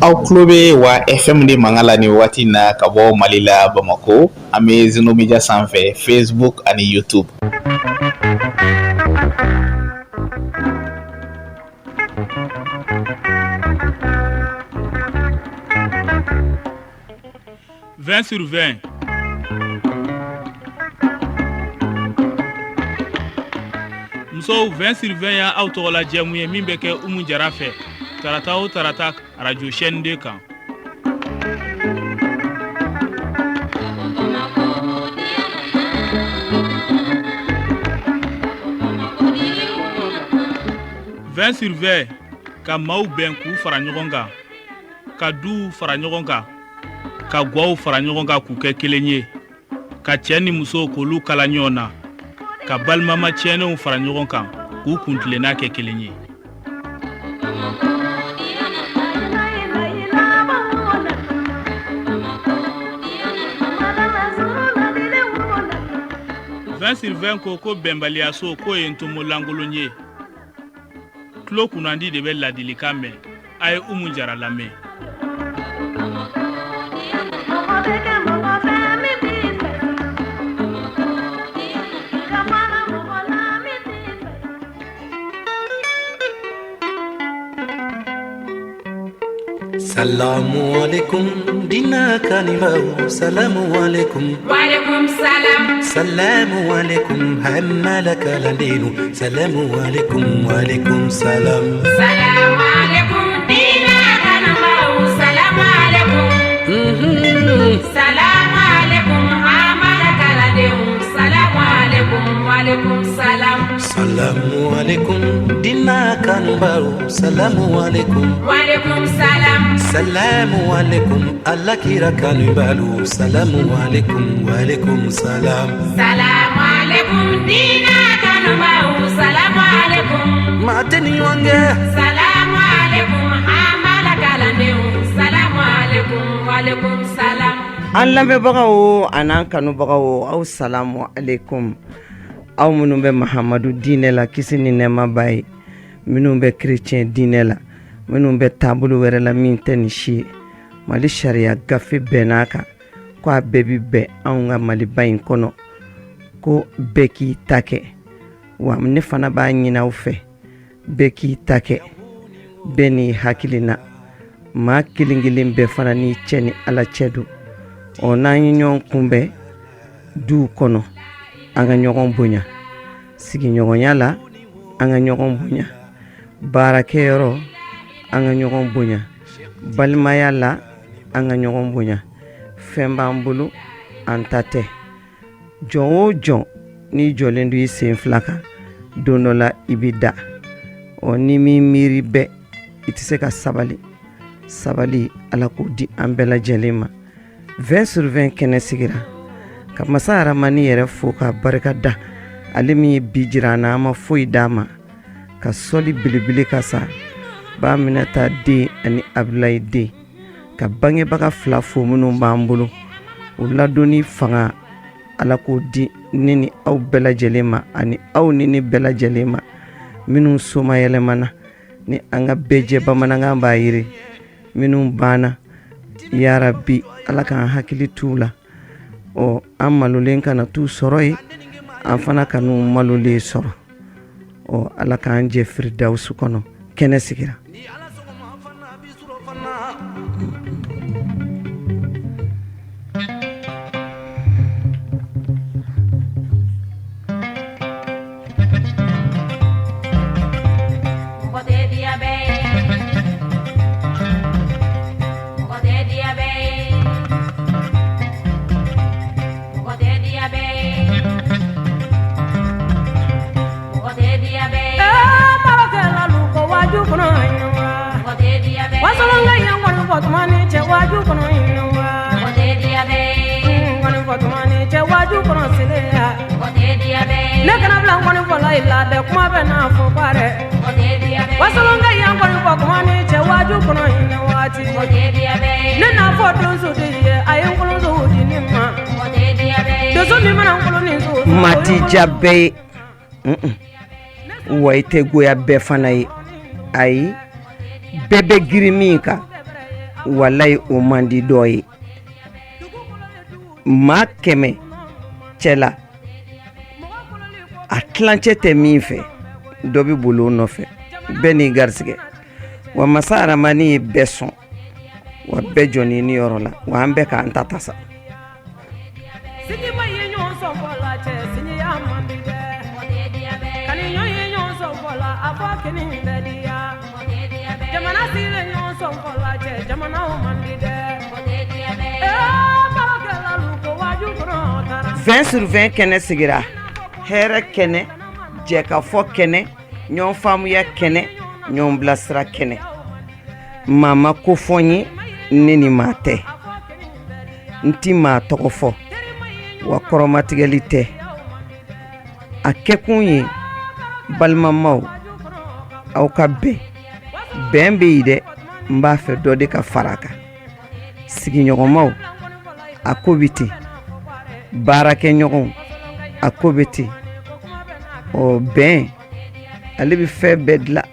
Aw tulo bɛ wa FM de mankan la nin waati in na ka bɔ Mali la Bamakɔ an bɛ Zeno Media sanfɛ Facebook ani YouTube. 20 sur 20 musow 20 sur 20 y'aw tɔgɔla jɛmu ye min bɛ kɛ Umu Jara fɛ tarata o tarata arajo chaîne 2 kan. 20 sur 20 ka maaw bɛn k'u fara ɲɔgɔn kan ka duw fara ɲɔgɔn kan ka gwaw fara ɲɔgɔn kan k'u kɛ kelen ye ka cɛɛ ni muso k'olu kala ɲɔgɔn na ka balimama tiɲɛnenw fara ɲɔgɔn kan k'u kuntilenna kɛ kelen ye. 20 sur 20 ko bɛnbaliyaso k'o ye ntomo lankolon ye. Tulo kunnandi de bɛ ladilikan mɛn. A ye Umu Jara lamɛn. Salamu alaikum dina kanibaw salamu alaikum Walaikum salam. Salamu alaikum hamala kalandenu salamu alaikum walaikum salam. Salamu alaikum dina kanubaw salamu alaikum. Salamu alaikum hamala kalandenw salamu alaikum walaikum salam. Salamu alaikum dina kanubaw salamu alaikum Walaikum salam. Salamu alaikum ala kira kanubalu salamu alaikum walaikum salam. Salamu alaikum dina kanubaw salamu alaikum. Maa tɛ ni ɲɔgɔn kɛ. Salamu alaikum hamala kalandenw salamu alaikum walaikum salam. An lamɛnbagaw an'an kanubagaw aw salamu alaikum aw minnu bɛ Mahamadu diinɛ la kisi ni nɛɛma b'a ye minnu bɛ chrétien diinɛ la minnu bɛ taabolo wɛrɛ la min tɛ nin si ye Mali sariya gafe bɛnn'a kan ko a bɛɛ bi bɛn anw ka Maliba in kɔnɔ ko bɛɛ k'i ta kɛ wa ne fana b'a ɲini aw fɛ bɛɛ k'i ta kɛ bɛɛ n'i hakilina maa kelen kelen bɛɛ fana n'i cɛ ni ala cɛ don ɔ n'an ye ɲɔgɔn kunbɛn duw kɔnɔ an ka ɲɔgɔn bonya sigiɲɔgɔnya la an ka ɲɔgɔn bonya baarakɛyɔrɔ an ka ɲɔgɔn bonya balimaya la an ka ɲɔgɔn bonya fɛn b'an bolo an ta tɛ jɔn o jɔn n'i jɔlen don i sen fila kan don dɔ la i bɛ da ɔ ni min miiri bɛɛ i tɛ se ka sabali sabali ala k'o di an bɛɛ lajɛlen ma 20 sur 20 kɛnɛ sigira ka masa aramani yɛrɛ fo ka barika da ale min ye bi jira an na an ma foyi d'a ma ka sɔli belebele ka sa ba Aminata den ani Abulayi den ka bangebaga fila fo minnu b'an bolo o ladonni fanga ala k'o di ne ni aw bɛɛ lajɛlen ma ani aw ni ne bɛɛ lajɛlen ma minnu somayɛlɛmana ni an ka bɛɛjɛ bamanankan b'a yiri minnu banna yarabi ala k'an hakili t'u la ɔ an malolen kana t'u sɔrɔ yen an fana kan'u malolen sɔrɔ ɔ ala k'an jɛ firidawusu kɔnɔ kɛnɛ sigira. Mɔgɔ tɛ diya bɛɛ ye. Mɔgɔ tɛ diya bɛɛ ye. Mɔgɔ tɛ diya bɛɛ ye. Mɔgɔ tɛ diya bɛɛ ye. Baarakɛlalu ko waaju kɔnɔ ɲuman. Mɔgɔ tɛ diya bɛɛ ye. Wasolonka yan kɔni fɔ tuma ni cɛ waaju kɔnɔ ɲuman. Mɔgɔ tɛ diya bɛɛ ye. Kɔni fɔ tuma ni cɛ waaju kɔnɔ seleya. Mɔgɔ tɛ diya bɛɛ ye. Ne kana bila kɔni fɔ la i la dɛ kuma bɛ n'a fɔ parɛ. Mɔgɔ tɛ diya bɛɛ ye. Wasolonka yan kɔni fɔ tuma ni cɛ waaju kɔnɔ ɲinɛ waati. Mɔgɔ tɛ diya bɛɛ ye. Ne n'a fɔ donso de ye a ye n kolonso di ne ma. Mɔgɔ tɛ diya bɛɛ ye. Donso min mana n kolon ni so. Maa t'i diya bɛɛ ye wa i tɛ goya bɛɛ fana ye ayi bɛɛ bɛ girin min kan Walayi, o man di dɔ ye. Maa 100 cɛ la, a tilancɛ tɛ min fɛ, dɔ bɛ boli o nɔfɛ. Bɛɛ n'i garisɛgɛ. Wa masa Aramani ye bɛɛ sɔn, wa bɛɛ jɔnni ni yɔrɔ la, wa an bɛɛ k'an ta ta sa. Sinjiba ye ɲɔgɔn sɔn la cɛ, sinjiya man di dɛ. Ka ɲɔgɔn ye ɲɔgɔn sɔn la, a fɔ kelen bɛ diya. Jamana sigilen ɲɔgɔn sɔn la cɛ, jamana man di dɛ. Ee baarakɛlalu ko waaju kɔnɔ taara. 20 sur 20 kɛnɛ sigira, hɛrɛ kɛnɛ, jɛkafɔ kɛnɛ, ɲɔgɔn faamuya kɛnɛ, ɲɔgɔn bilasira kɛnɛ. Maa ma ko fɔ n ye, ne ni maa tɛ, n ti maa tɔgɔ fɔ, wa kɔrɔmatigɛli tɛ. A kɛkun ye, balimamaw, aw ka bɛn. Bɛn bɛ yen dɛ, n b'a fɛ dɔ de ka fara a kan. Sigiɲɔgɔnmaw, a ko bɛ ten. Baarakɛɲɔgɔnw, a ko bɛ ten. Ɔ bɛn, ale bɛ fɛn bɛɛ dilan.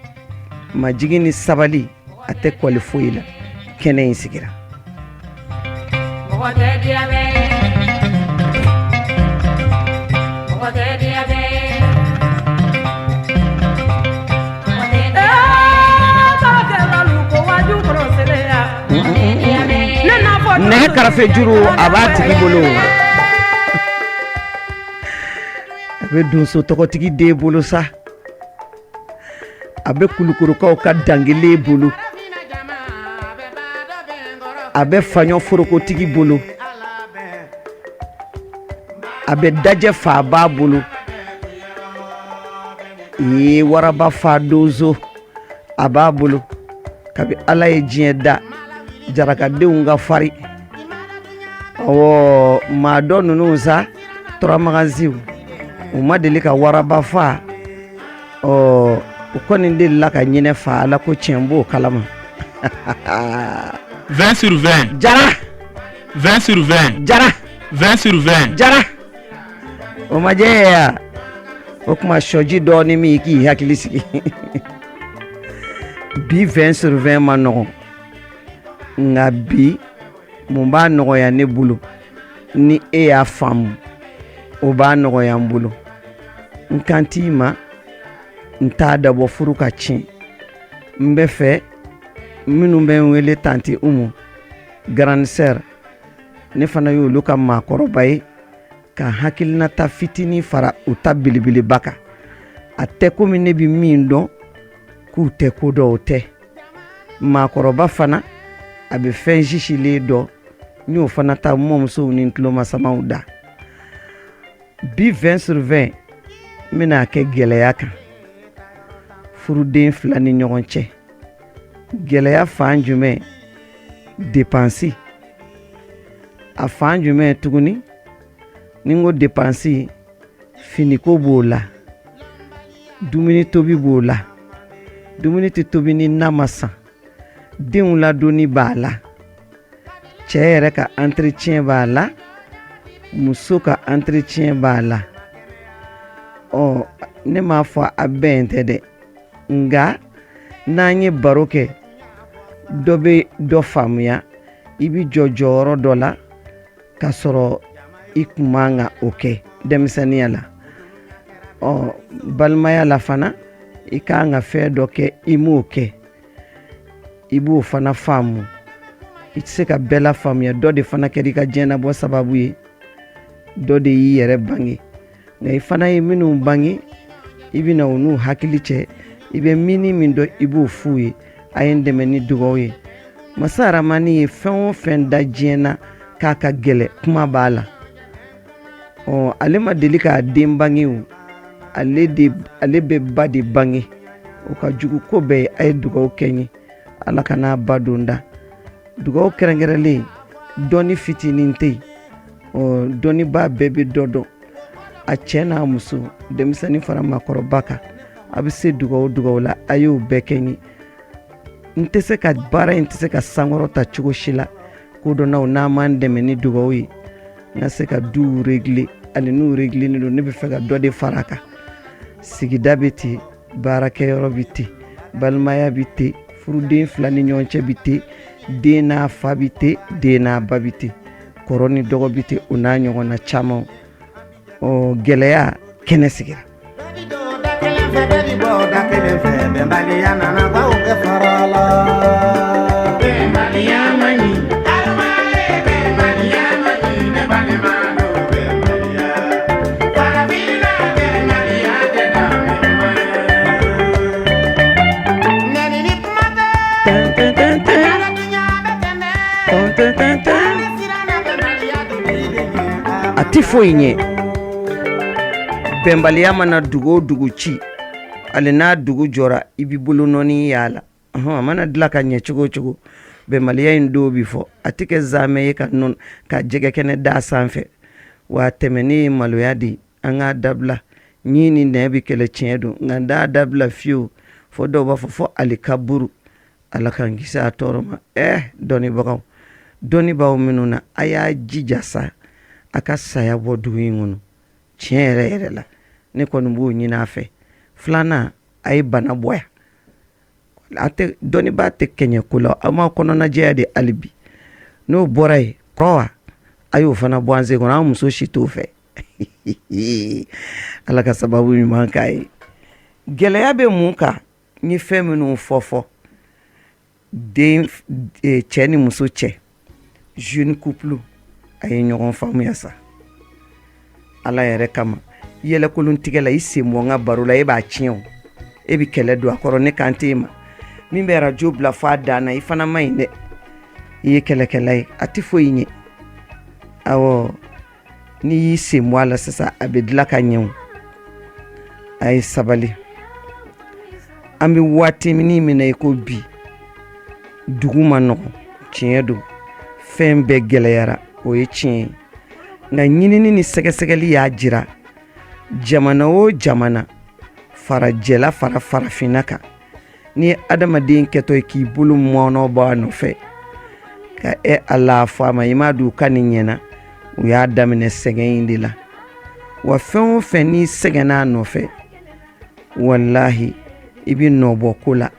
Majigin ni sabali, a tɛ kɔli foyi la. Kɛnɛ in sigira. Mɔgɔ tɛ diya bɛɛ ye. Mɔgɔ tɛ diya bɛɛ ye. Mɔgɔ tɛ diya Ee baarakɛlalu ko waaju kɔnɔ seleya. bɛɛ ye. Ne n'a fɔ Nɛgɛ karafe juru, a b'a tigi bolo, a bɛ donso tɔgɔtigi den bolo sa, a bɛ Kulukorokaw ka dangelen bolo, a bɛ faɲɔ forokotigi bolo, a bɛ dajɛ faaba bolo. Ee, waraba fa donso, a b'a bolo. Kabi Ala ye diɲɛ da, jarakadenw ka fari. Ɔwɔ, maa dɔ ninnu sa, turamagansiw, u ma deli ka waraba fa. Ɔ, u kɔni delila ka ɲinɛ fa. Ala ko tiɲɛ, n b'o kalama. 20 sur 20. Jara. 20 sur 20. Jara. 20 sur 20. Jara, o ma jɛ ya. O tuma, sɔji dɔɔni min k'i hakili sigi. Bi 20 sur 20 ma nɔgɔn, nka bi mun b'a nɔgɔya ne bolo, ni e y'a faamu, o b'a nɔgɔya n bolo. N kan t'i ma, n t'a dabɔ furu ka tiɲɛ. N bɛ fɛ minnu bɛ n wele tantie Umu, grande sœur, ne fana y'olu ka maakɔrɔba ye, ka hakilinata fitinin fara u ta belebeleba kan. A tɛ komi ne bɛ min dɔn k'u tɛ ko dɔn, o tɛ. Maakɔrɔba fana, a bɛ fɛn sisilen dɔn. N y'o fana ta n mɔmusow ni n tulomasamaw da. Bi 20 sur 20, n bɛna kɛ gɛlɛya kan furuden fila ni ɲɔgɔn cɛ. Gɛlɛya fan jumɛn? Dépense. A fan jumɛn tuguni? Ni n ko dépense, finiko b'o la, dumuni tobi b'o la, dumuni tɛ tobi ni na ma san, denw ladonni b'a la, cɛ yɛrɛ ka entretien b'a la, muso ka entretien b'a la. Ɔ, ne m'a fɔ a bɛn tɛ dɛ, nka n'an ye baro kɛ, dɔ bɛ dɔ faamuya. I bɛ jɔ jɔyɔrɔ dɔ la k'a sɔrɔ i kun man ka o kɛ denmisɛnninya la. Ɔ, balimaya la fana, i kan ka fɛn dɔ kɛ, i m'o kɛ, i b'o fana faamu. I tɛ se ka bɛɛ la faamuya. Dɔ de fana kɛra i ka diɲɛnabɔ sababu ye, dɔ de y'i yɛrɛ bange, nka i fana ye minnu bange, i bɛna u n'u hakili cɛ. I bɛ min ni min dɔn, i b'o f'u ye. A ye n dɛmɛ ni dugawu ye. Masa Aramani ye fɛn o fɛn da diɲɛ na k'a ka gɛlɛ, kuma b'a la. Ɔ, ale ma deli k'a den bange o, ale de, ale bɛ ba de bange, o ka jugu ko bɛɛ ye. A ye dugawu kɛ n ye, Ala ka n'a ba don da. Dugawu kɛrɛnkɛrɛnlen, dɔnni fitinin tɛ yen. Ɔ, dɔnnibaa bɛɛ bɛ dɔ dɔn. A cɛ n'a muso, denmisɛnnin fara maakɔrɔba kan, a bɛ se dugawu dugawu la, a y'o bɛɛ kɛ n ye. N tɛ se ka baara in tɛ se ka sankɔrɔta cogo si la, kodɔnnaw, n'a m'an dɛmɛ ni dugawu ye, n ka se ka duw régler. Hali n'u régler don, ne bɛ fɛ ka dɔ de fara a kan. Sigida bɛ ten, baarakɛyɔrɔ bɛ ten, balimaya bɛ ten, furuden fila ni ɲɔgɔn cɛ bɛ ten. Den n'a fa bi ten, den n'a ba bi ten, kɔrɔ ni dɔgɔ bi ten, o n'a ɲɔgɔnna caman. Ɔ, gɛlɛya kɛnɛ sigira. Bɛnbaliya nana baw bɛ fara la. Bɛnbaliya man ɲi. Bɛnbaliya man ɲi, ne balima bɛnbaliya. Farafinna bɛnbaliya tɛ danbe ɲuman ye. Nɛni ni kuma tɛ. Tan, tan, tan, tan. Kaladunya bɛ tɛmɛ. Tan, tan, tan, tan. Ale siranna bɛnbaliya donni de ɲɛ. A ti foyi ɲɛ. Bɛnbaliya mana dugu o dugu ci, hali n'a dugu jɔra, i b'i bolonɔni y'a la. Ɔhɔn, a mana dilan ka ɲɛ cogo o cogo, bɛnbaliya in dɔw bi fɔ a tɛ kɛ zamɛ ye ka nɔn ka jɛgɛ kɛnɛ da sanfɛ. Wa tɛmɛni ye maloya de ye. An k'a dabila. Ɲin ni nɛ bɛ kɛlɛ, tiɲɛ don, nka n t'a dabila fiyewu. Fo dɔw b'a fɔ fo alikaburu. Ala k'an kisi a tɔɔrɔ ma. Dɔnnibagaw, dɔnnibaaw minnu na, a y'a jija sa a ka saya bɔ dugu in kɔnɔ. Tiɲɛ yɛrɛ yɛrɛ la, ne kɔni b'o ɲini a fɛ. Filanan, a ye bana bɔ yan. A tɛ dɔnnibaa tɛ kɛɲɛ ko la, aw ma kɔnɔnajɛya de hali bi. N'o bɔra yen, kɔrɔ wa, a y'o fana bɔ an sen kɔnɔ. An muso si t'o fɛ. Ala ka sababu ɲuman k'a ye. Gɛlɛya bɛ mun kan? N ye fɛn minnu fɔ fɔ den, cɛ ni muso cɛ, jeune couple, a ye ɲɔgɔn faamuya sa Ala yɛrɛ kama. Yɛlɛkolon tigɛ la, i sen bɔ n ka baro la, e b'a tiɲɛ o, e bɛ kɛlɛ don a kɔrɔ. Ne kan tɛ e ma min bɛ arajo bila fɔ a dan na. I fana ma ɲi dɛ, i ye kɛlɛkɛla ye, a tɛ foyi ɲɛ. Awɔ, n'i y'i sen bɔ a la sisan, a bɛ dilan ka ɲɛ o. A ye sabali. An bɛ waati min na i ko bi, dugu ma nɔgɔn, tiɲɛ don, fɛn bɛɛ gɛlɛyara, o ye tiɲɛ ye. Nka ɲinini ni sɛgɛsɛgɛli y'a jira, jamana o jamana, farajɛla fara farafinna kan, n'i ye adamaden kɛtɔ ye k'i bolo mɔnɔ bɔ a nɔfɛ ka e Ala fɔ a ma, i m'a don ka nin ɲɛna, u y'a daminɛ sɛgɛn in de la. Wa fɛn o fɛn n'i sɛgɛnna a nɔfɛ, walahi, i bɛ nɔ bɔ ko la,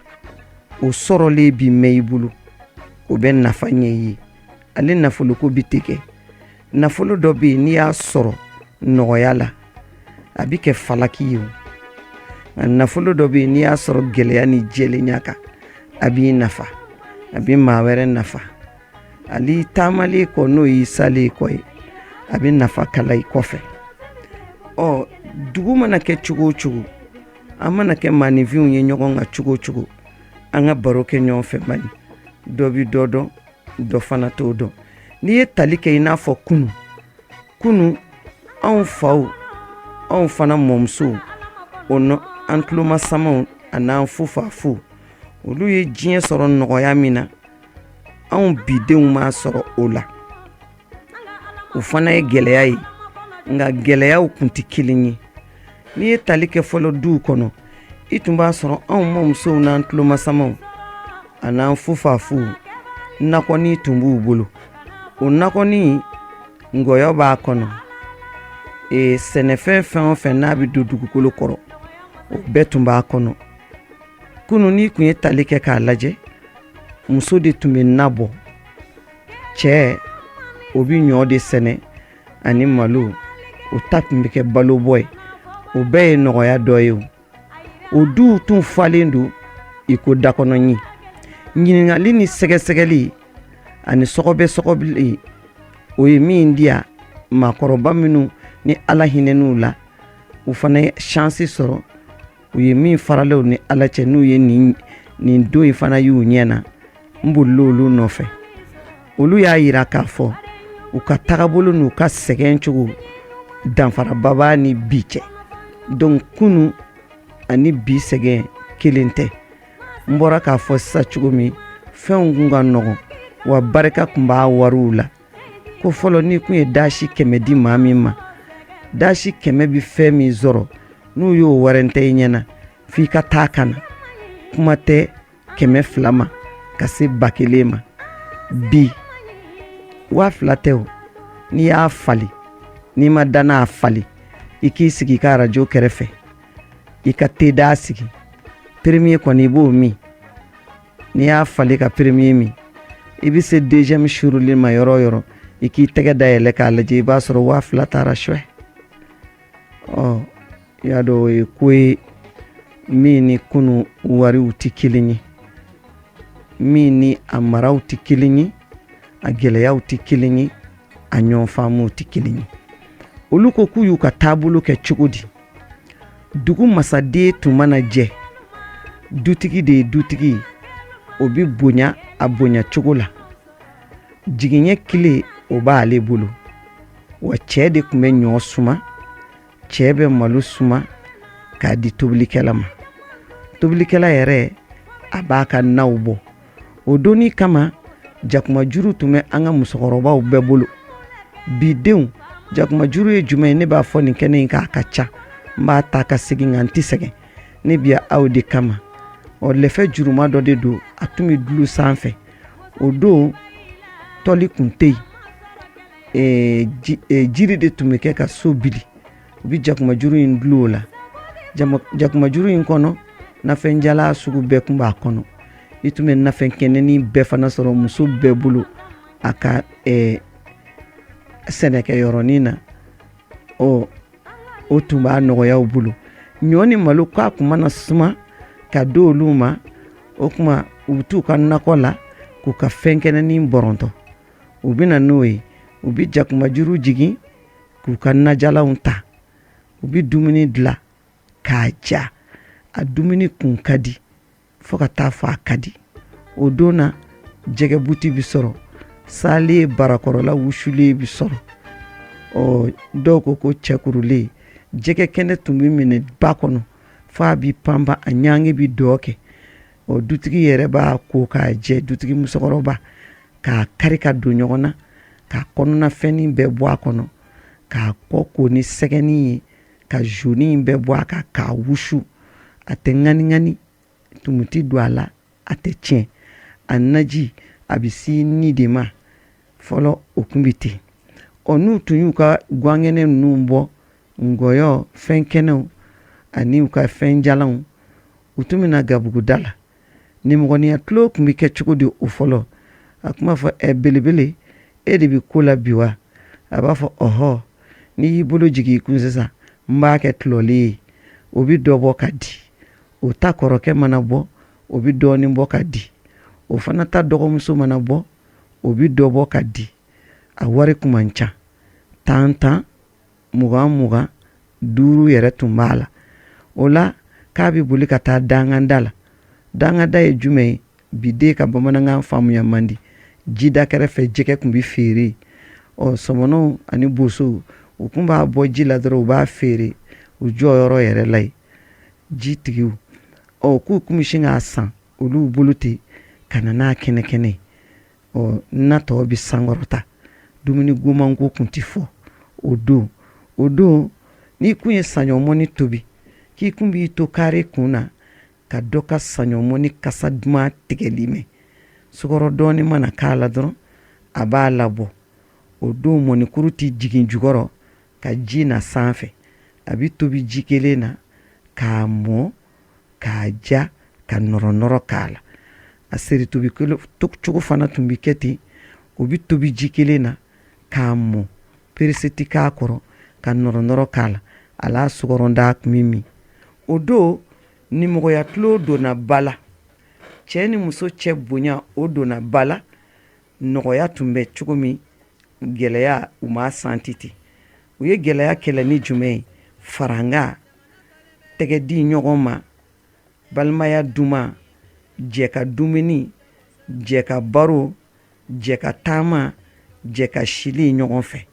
o sɔrɔlen bi mɛn i bolo, o bɛ nafa ɲɛ i ye. Ale nafoloko bi tɛ kɛ. Nafolo dɔ bɛ yen, n'i y'a sɔrɔ nɔgɔya la, a bɛ kɛ falaki ye. O nka nafolo dɔ bɛ yen, n'i y'a sɔrɔ gɛlɛya ni jɛlenya kan, a b'i nafa, a bɛ maa wɛrɛ nafa. Ali taamalen kɔ, n'o y'i salen kɔ ye, a bɛ nafa kala i kɔfɛ. Ɔ, dugu mana kɛ cogo o cogo, an mana kɛ maaninfinw ye ɲɔgɔn kan cogo o cogo, an ka baro kɛ ɲɔgɔn fɛ mali. Dɔ bi dɔ dɔn, dɔ fana t'o dɔn. N'i ye tali kɛ i n'a fɔ kunu kunu, anw faw, anw fana mɔmusow, o nɔ an tulomasamaw an'an fufafu, olu ye diɲɛ sɔrɔ nɔgɔya min na, anw bidenw m'a sɔrɔ o la. O fana ye gɛlɛya ye, nka gɛlɛyaw kun tɛ kelen ye. N'i ye tali kɛ fɔlɔ duw kɔnɔ, i tun b'a sɔrɔ anw mɔmusow n'an tulomasamaw an'an fufafuw, nakɔni tun b'u bolo. O nakɔni, ngɔyɔ b'a kɔnɔ, sɛnɛfɛn fɛn o fɛn n'a bɛ don dugukolo kɔrɔ, o bɛɛ tun b'a kɔnɔ. Kunun, n'i tun ye tali kɛ k'a lajɛ, muso de tun bɛ na bɔ, cɛ o bɛ ɲɔ de sɛnɛ ani malo, o ta tun bɛ kɛ balobɔ ye. O bɛɛ ye nɔgɔya dɔ ye. O o duw tun falen don i ko dakɔnɔɲin. Ɲininkali ni sɛgɛsɛgɛli ani sɔgɔbɛ sɔgɔbili, o ye min di yan, maakɔrɔba minnu ni Ala hinɛn'u la, u fana ye chance sɔrɔ, u ye min faralen ni Ala cɛ, n'u ye nin nin don in fana y'u ɲɛ na, n bolila olu nɔfɛ. Olu y'a yira k'a fɔ u ka tagabolo n'u ka sɛgɛn cogo, danfaraba b'a ni bi cɛ. Donc kunu ani bi sɛgɛn kelen tɛ. N bɔra k'a fɔ sisan cogo min, fɛnw kun ka nɔgɔn, wa barika kun b'a wariw la. Ko fɔlɔ, n'i kun ye dasi 100 di maa min ma, dasi 100 bi fɛn min sɔrɔ, n'u y'o warintɛ i ɲɛna f'i ka taa ka na, kuma tɛ 200 ma ka se 1000 ma. Bi 2000 tɛ o. N'i y'a fali, n'i ma da n'a fali, i k'i sigi i ka arajo kɛrɛfɛ, i ka teda sigi, premier kɔni i b'o min. N'i y'a fali ka premier min, I bɛ se deuxième suruli ma yɔrɔ o yɔrɔ, i k'i tɛgɛ dayɛlɛ k'a lajɛ, i b'a sɔrɔ 2000 taara suɛ. Ɔ, i y'a dɔn, o ye ko ye min ni kunu wariw tɛ kelen ye, min ni a maraw tɛ kelen ye, a gɛlɛyaw tɛ kelen ye, a ɲɔgɔn faamuw tɛ kelen ye. Olu ko k'u y'u ka taabolo kɛ cogo di? Dugu masaden tun mana jɛ, dutigi de ye dutigi ye, o bɛ bonya a bonya cogo la. Jigiɲɛ kile o b'ale bolo wa. Cɛ de tun bɛ ɲɔ suma, cɛ bɛ malo suma k'a di tobilikɛla ma. Tobilikɛla yɛrɛ, a b'a ka naw bɔ. O donni kama, jakumajuru tun bɛ an ka musokɔrɔbaw bɛɛ bolo. Bi denw, jakumajuru ye jumɛn ye? Ne b'a fɔ nin kɛnɛ in k'a ka ca, n b'a ta ka segin, nka n tɛ sɛgɛn, ne bi aw de kama. Ɔ, lɛfɛ juruma dɔ de don, a tun bɛ dulon sanfɛ. O don tɔli tun tɛ yen, jiri de tun bɛ kɛ ka so bili. U bɛ jakumajuru in dulon o la. Jakumajuru in kɔnɔ, nafɛnjala sugu bɛɛ tun b'a kɔnɔ. I tun bɛ nafɛn kɛnɛnin bɛɛ fana sɔrɔ muso bɛɛ bolo a ka sɛnɛkɛyɔrɔnin na. Ɔ, o tun b'a nɔgɔya u bolo. Ɲɔ ni malo, k'a tun mana suma ka di olu ma, o tuma u bɛ t'u ka nakɔ la k'u ka fɛn kɛnɛnin bɔrɔntɔ, u bɛ na n'o ye. U bɛ jakumajuru jigin k'u ka najalanw ta, u bɛ dumuni dilan k'a ja. A dumuni kun ka di fo ka taa fɔ a ka di. O don na, jɛgɛbuti bɛ sɔrɔ, salen barakɔrɔla wusulen bɛ sɔrɔ. Ɔ, dɔw ko ko cɛkurulen. Jɛgɛ kɛnɛ tun bɛ minɛ ba kɔnɔ fo a bɛ panba, a ɲange bɛ dɔ kɛ. Ɔ, dutigi yɛrɛ b'a ko k'a jɛ, dutigi musokɔrɔba k'a kari ka don ɲɔgɔn na, k'a kɔnɔnafɛnnin bɛɛ bɔ a kɔnɔ, k'a kɔ ko ni sɛgɛnin ye, ka zoni in bɛɛ bɔ a kan, k'a wusu. A tɛ ŋaniŋani, tumu tɛ don a la, a tɛ tiɲɛ. A naji, a bɛ se ni de ma. Fɔlɔ, o tun bɛ ten. Ɔ, n'u tun y'u ka gankɛnɛ ninnu bɔ, ngɔyɔ, fɛn kɛnɛw ani u ka fɛn jalanw, u tun bɛ na gabuguda la. Nimɔgɔniya tulon tun bɛ kɛ cogo di o fɔlɔ? A tun b'a fɔ: "Ɛ, belebele, e de bɛ ko la bi wa?" A b'a fɔ: "Ɔhɔ, n'i y'i bolo jigin i kun sisan, n b'a kɛ tulɔlen ye." O bɛ dɔ bɔ ka di. O ta kɔrɔkɛ mana bɔ, o bɛ dɔɔnin bɔ ka di. O fana ta dɔgɔmuso mana bɔ, o bɛ dɔ bɔ ka di. A wari kun man ca, tan tan, mugan mugan, duuru yɛrɛ tun b'a la. O la, k'a bɛ boli ka taa danganda la. Danganda ye jumɛn ye? Bi den ka bamanankan faamuya man di. Jida kɛrɛfɛ, jɛgɛ tun bɛ feere. Ɔ, sɔmɔnɔw ani bosow, u tun b'a bɔ ji la dɔrɔn, u b'a feere u jɔyɔrɔ yɛrɛ la yen, ji tigiw. Ɔ, k'u tun bɛ sin k'a san olu bolo ten ka na n'a kɛnɛ kɛnɛ. Ɔ, na tɔ bɛ sankɔrɔta. Dumuni gomanko tun tɛ fɔ o don. O don, n'i kun ye saɲɔmɔni tobi, k'i kun b'i to kare kun na ka dɔ ka saɲɔmɔni kasa duman tigɛli mɛn, sukɔrɔ dɔɔni mana k'a la dɔrɔn, a b'a labɔ. O don, mɔnikuru tɛ jigin jukɔrɔ ka ji na sanfɛ. A bɛ tobi ji kelen na k'a mɔ k'a ja, ka nɔrɔnɔrɔ k'a la. A seri tobi cogo fana tun bɛ kɛ ten. O bɛ tobi ji kelen na k'a mɔ, perese tɛ k'a kɔrɔ, ka nɔrɔnɔrɔ k'a la, a la sukɔrɔnda tun bɛ min. O don, nimɔgɔya tulon donna ba la, cɛ ni muso cɛ bonya, o donna ba la. Nɔgɔya tun bɛ cogo min, gɛlɛya u ma santi ten. U ye gɛlɛya kɛlɛ ni jumɛn ye? Faranga, tɛgɛ di ɲɔgɔn ma, balimaya duman, jɛ ka dumuni, jɛ ka baro, jɛ ka taama, jɛ ka sili ɲɔgɔn fɛ.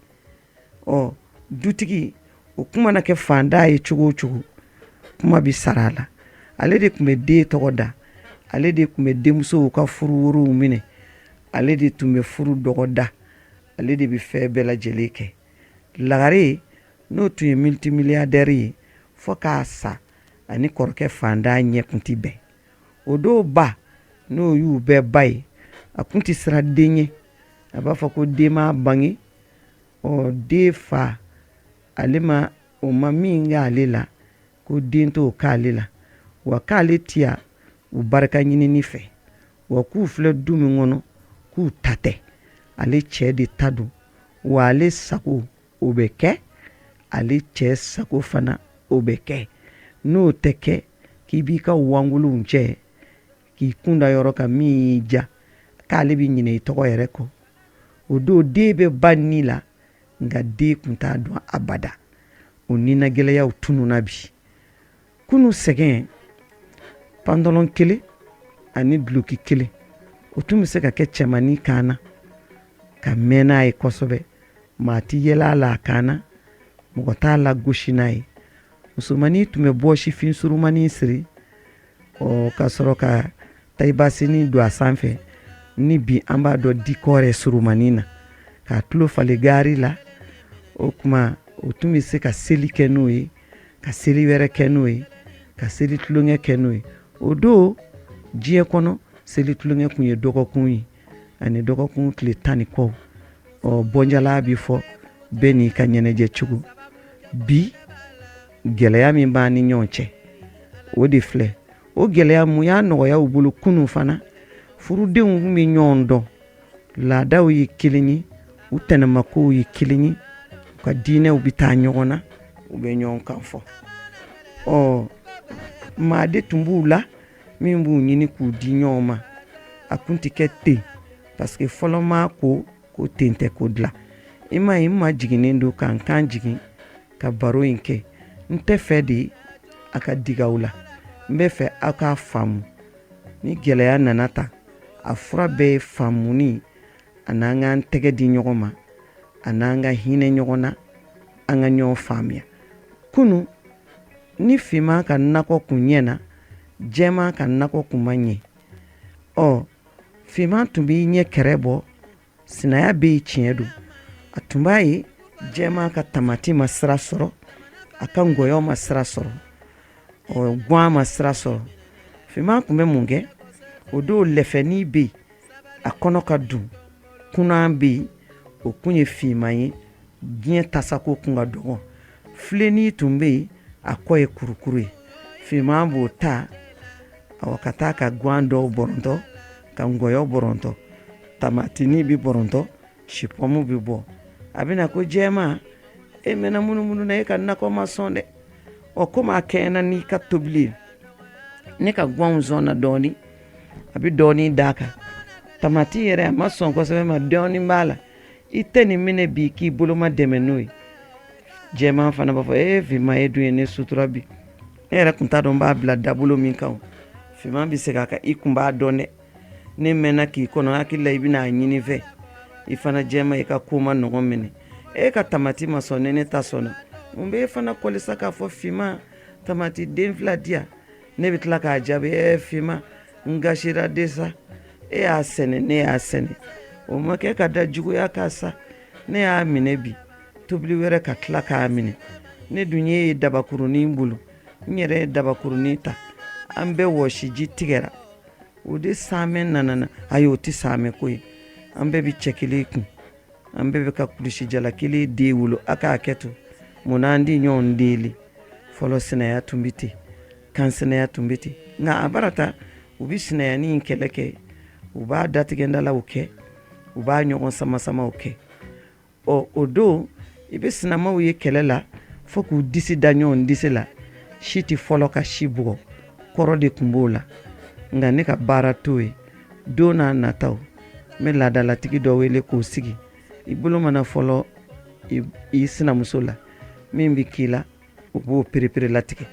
Ɔ, dutigi o tun mana kɛ fantan ye cogo o cogo, kuma bɛ sara a la. Ale de tun bɛ den tɔgɔ da, ale de tun bɛ denmusow ka furu worow minɛ, ale de tun bɛ furu dɔgɔ da, ale de bɛ fɛn bɛɛ lajɛlen kɛ. Lagare, n'o tun ye multimilliardaire ye, fo k'a sa, ani kɔrɔkɛ fantan ɲɛ tun tɛ bɛn. O dɔw ba, n'o y'u bɛɛ ba ye, a tun tɛ siran den ɲɛ. A b'a fɔ ko den m'a bange. Ɔ, den fa, ale ma, o ma min kɛ ale la, ko den t'o k'ale la wa, k'ale tiya u barika ɲinini fɛ wa, k'u filɛ du min kɔnɔ, K'u ta tɛ, ale cɛ de ta don, wa ale sago o bɛ kɛ, ale cɛ sago fana o bɛ kɛ. N'o tɛ kɛ, k'i b'i ka wangolow cɛ k'i kun da yɔrɔ kan min y'i ja, k'ale bɛ ɲinɛ i tɔgɔ yɛrɛ kɔ. O don den bɛ ba ni la, nka den tun t'a dɔn abada. O ninagɛlɛyaw tununna bi. Kunu sɛgɛn, pantalon kelen ani duloki kelen, o tun bɛ se ka kɛ cɛmannin kan na ka mɛn n'a ye kosɛbɛ. Maa tɛ yɛlɛ a la a kan na, mɔgɔ t'a lagosi n'a ye. Musomannin tun bɛ bɔsifin surumannin siri ɔ ka sɔrɔ ka tayibasinin don a sanfɛ, ni bi an b'a dɔn dikɔrɛ surumannin na, k'a tulo falen gaari la. O tuma o tun bɛ se ka seli kɛ n'o ye, ka seli wɛrɛ kɛ n'o ye, ka seli tulonkɛ kɛ n'o ye. O don diɲɛ kɔnɔ, seli tulonkɛ tun ye dɔgɔkun ye ani dɔgɔkun tile tan ni kɔ. Ɔ bɔnjala bɛ fɔ bɛɛ n'i ka ɲɛnajɛ cogo. Bi gɛlɛya min b'an ni ɲɔgɔn cɛ, o de filɛ. O gɛlɛya mun y'a nɔgɔya u bolo kunun fana? Furudenw tun bɛ ɲɔgɔn dɔn, laadaw ye kelen ye, u tɛnɛmakow ye kelen ye, u ka diinɛw bɛ taa ɲɔgɔn na, u bɛ ɲɔgɔn kan fɔ. Ɔ maa de tun b'u la min b'u ɲini k'u di ɲɔgɔn ma. A kun tɛ kɛ ten, parce que fɔlɔ maa ko ko ten tɛ ko dilan. I m'a ye, n ma jiginnen don ka n kan jigin ka baro in kɛ. N tɛ fɛ de a ka digi aw la, n bɛ fɛ aw k'a faamu. Ni gɛlɛya nana ta, a fura bɛɛ ye faamuni an'an k'an tɛgɛ di ɲɔgɔn ma, an'an ka hinɛ ɲɔgɔn na, an ka ɲɔgɔn faamuya. Kunu ni finman ka nakɔ kun ɲɛna, jɛman ka nakɔ kun ma ɲɛ. Ɔ finman tun b'i ɲɛ kɛrɛ bɔ, sinaya bɛ yen, tiɲɛ don. A tun b'a ye jɛman ka tamati ma sira sɔrɔ, a ka ngɔyɔ ma sira sɔrɔ, ɔ guwan ma sira sɔrɔ. Finman tun bɛ mun kɛ o don? Lɛfɛnin bɛ yen, a kɔnɔ ka dun, kunan bɛ yen, o kun ye finman ye. Diɲɛ tasako kun ka dɔgɔ. Filennin tun bɛ yen, a kɔ ye kurukuru ye. Finman b'o ta, awɔ, ka taa ka guwan dɔw bɔrɔntɔ, ka ngɔyɔ bɔrɔntɔ, tamatinin bɛ bɔrɔntɔ, sipɔmu bɛ bɔ. A bɛna ko jɛman, e mɛnna munumunu na, e ka nakɔ ma sɔn dɛ. Ɔ komi a kɛɲɛna n'i ka tobili ye, ne ka guwanw sɔnna dɔɔnin, a bɛ dɔɔnin d'a kan. Tamati yɛrɛ, a ma sɔn kosɛbɛ, ma dɔɔnin b'a la. I tɛ nin minɛ bi k'i bolo ma dɛmɛ n'o ye. Jɛman fana b'a fɔ, ee finman, e dun ye ne sutura bi, ne yɛrɛ kun t'a dɔn n b'a bila dabolo min kan. Finman bɛ segin a kan, i kun b'a dɔn dɛ, ne mɛnna k'i kɔnɔ, hakili la i bɛna a ɲini fɛ. I fana jɛman, i ka ko ma nɔgɔn minɛ, e ka tamati ma sɔn, ne ne ta sɔnna. Mun bɛ e fana kɔlisa k'a fɔ finman tamati den fila di yan? Ne bɛ tila k'a jaabi, ee finman, n gasira de sa, e y'a sɛnɛ, ne y'a sɛnɛ, o ma kɛ ka da juguya kan sa. Ne y'a minɛ bi, tobili wɛrɛ ka tila k'a minɛ. Ne dun ye dabakurunin bolo, n yɛrɛ ye dabakurunin ta, an bɛɛ wɔsiji tigɛra. O de saamɛ nana na. Ayi, o tɛ saamɛ ko ye, an bɛɛ bɛ cɛ kelen kun, an bɛɛ bɛ ka kulusijala kelen den wolo. A k'a kɛ to, mun na an di ɲɔgɔn deli? Fɔlɔ sinaya tun bɛ ten, kan sinaya tun bɛ ten, nka a barata u bɛ sinayani in kɛlɛ kɛ, u b'a datigɛndalaw kɛ, u b'a ɲɔgɔn samasamaw kɛ. Ɔ o don i bɛ sinamaw ye kɛlɛ la fo k'u disi da ɲɔgɔn disi la, si tɛ fɔlɔ ka si bugɔ, kɔrɔ de tun b'o la. Nka ne ka baara t'o ye. Don n'a nataw, n bɛ laadalatigi dɔ wele k'o sigi. I bolo mana fɔlɔ i sinamuso la, min bɛ k'i la, o b'o perepere latigɛ.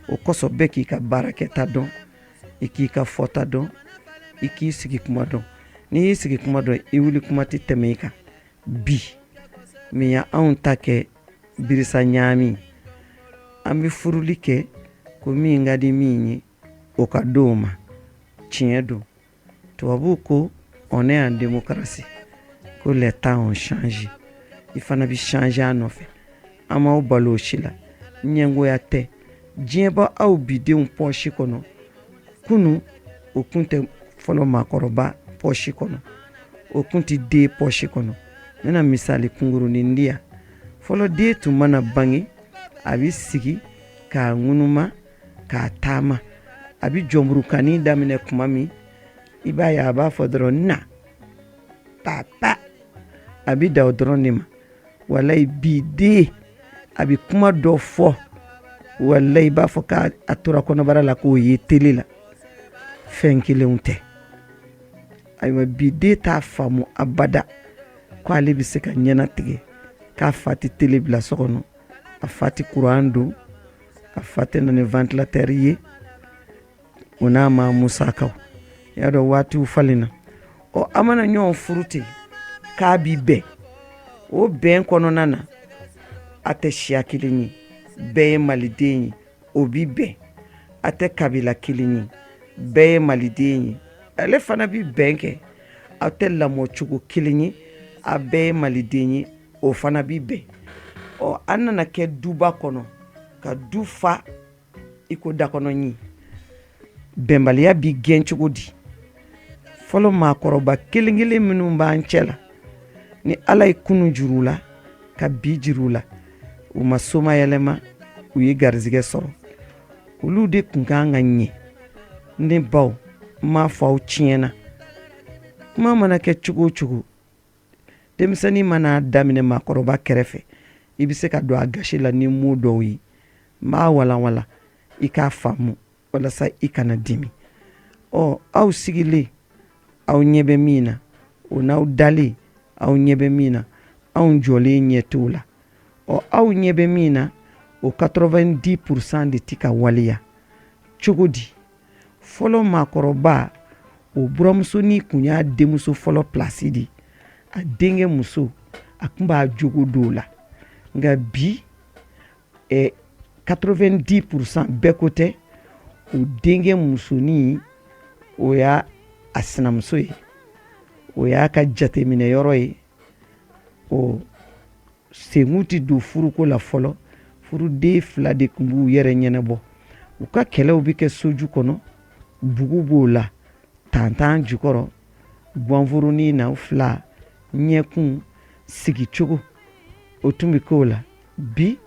O kosɔn bɛɛ k'i ka baarakɛta dɔn, i k'i ka fɔta dɔn, i k'i sigi kuma dɔn. N'i y'i sigi kuma dɔn, i wuli kuma tɛ tɛmɛ i kan. Bi min ye anw ta kɛ birisa ɲaami, an bɛ furuli kɛ ko min ka di min ye, o ka di o ma. Tiɲɛ don, tubabuw ko on est en démocratie, ko les temps ont changé, i fana bɛ changer a nɔfɛ. An m'aw balo o si la, ɲɛngoya tɛ. Diɲɛ bɛ aw bidenw pɔsi kɔnɔ. Kunu o kun tɛ fɔlɔ maakɔrɔba pɔsi kɔnɔ, o kun tɛ den pɔsi kɔnɔ. N bɛna misali kunkurunin di yan. Fɔlɔ den tun mana bange, a bɛ sigi k'a ŋunuma, k'a taama, a bɛ jɔnburukanni daminɛ tuma min, i b'a ye a b'a fɔ dɔrɔn na. papa, a bɛ dan o dɔrɔn de ma. Walayi, bi den a bɛ kuma dɔ fɔ, walayi, i b'a fɔ k'a tora kɔnɔbara la k'o ye tele la. Fɛn kelenw tɛ. Ayiwa, bi den t'a faamu abada ko ale bɛ se ka ɲɛnatigɛ k'a fa tɛ tele bila so kɔnɔ, a fa tɛ kuran don, a fa tɛ na ni ventilateur ye, o n'a ma musakaw. I y'a dɔn, waatiw falenna. Ɔ, an mana ɲɔgɔn furu ten k'a bi bɛn, o bɛn kɔnɔna na, a tɛ siya kelen ye, bɛɛ ye maliden ye, o bi bɛn. A tɛ kabila kelen ye, bɛɛ ye maliden ye, ale fana bi bɛn kɛ. Aw tɛ lamɔcogo kelen ye, a bɛɛ ye maliden ye, o fana bi bɛn. Ɔ, an nana kɛ duba kɔnɔ ka du fa i ko dakɔnɔ ɲin. Bɛnbaliya bi gɛn cogo di? Fɔlɔ maakɔrɔba kelen kelen minnu b'an cɛ la, ni Ala ye kunu juru la ka bi juru la, u ma somayɛlɛma, u ye garizigɛ sɔrɔ, olu de tun kan ka ɲɛ. Ne baw, n m'a fɔ aw tiɲɛna. Kuma mana kɛ cogo o cogo, denmisɛnnin mana daminɛ maakɔrɔba kɛrɛfɛ, i bɛ se ka don a gasi la ni mot dɔw ye. N b'a walanwala i k'a faamu walasa i kana dimi. Ɔ, aw sigilen, aw ɲɛ bɛ min na, o n'aw dalen, aw ɲɛ bɛ min na, anw jɔlen ɲɛ t'o la. Ɔ, aw ɲɛ bɛ min na, o 90% de tɛ ka waleya. Cogo di? Fɔlɔ maakɔrɔba, o buramusonin kun y'a denmuso fɔlɔ pilasi di, a denkɛ muso, a tun b'a jogo dɔw la. Nka bi, 90%, bɛɛ ko tɛ, o denkɛ musonin, o y'a a sinamuso ye, o y'a ka jateminɛ yɔrɔ ye. O senkun tɛ don furuko la. Fɔlɔ, furuden fila de tun b'u yɛrɛ ɲɛnabɔ. U ka kɛlɛw bɛ kɛ soju kɔnɔ, bugu b'o la, tantan jukɔrɔ, gwanforonin na, fila ɲɛkun sigicogo, o tun bɛ k'o la. Bi,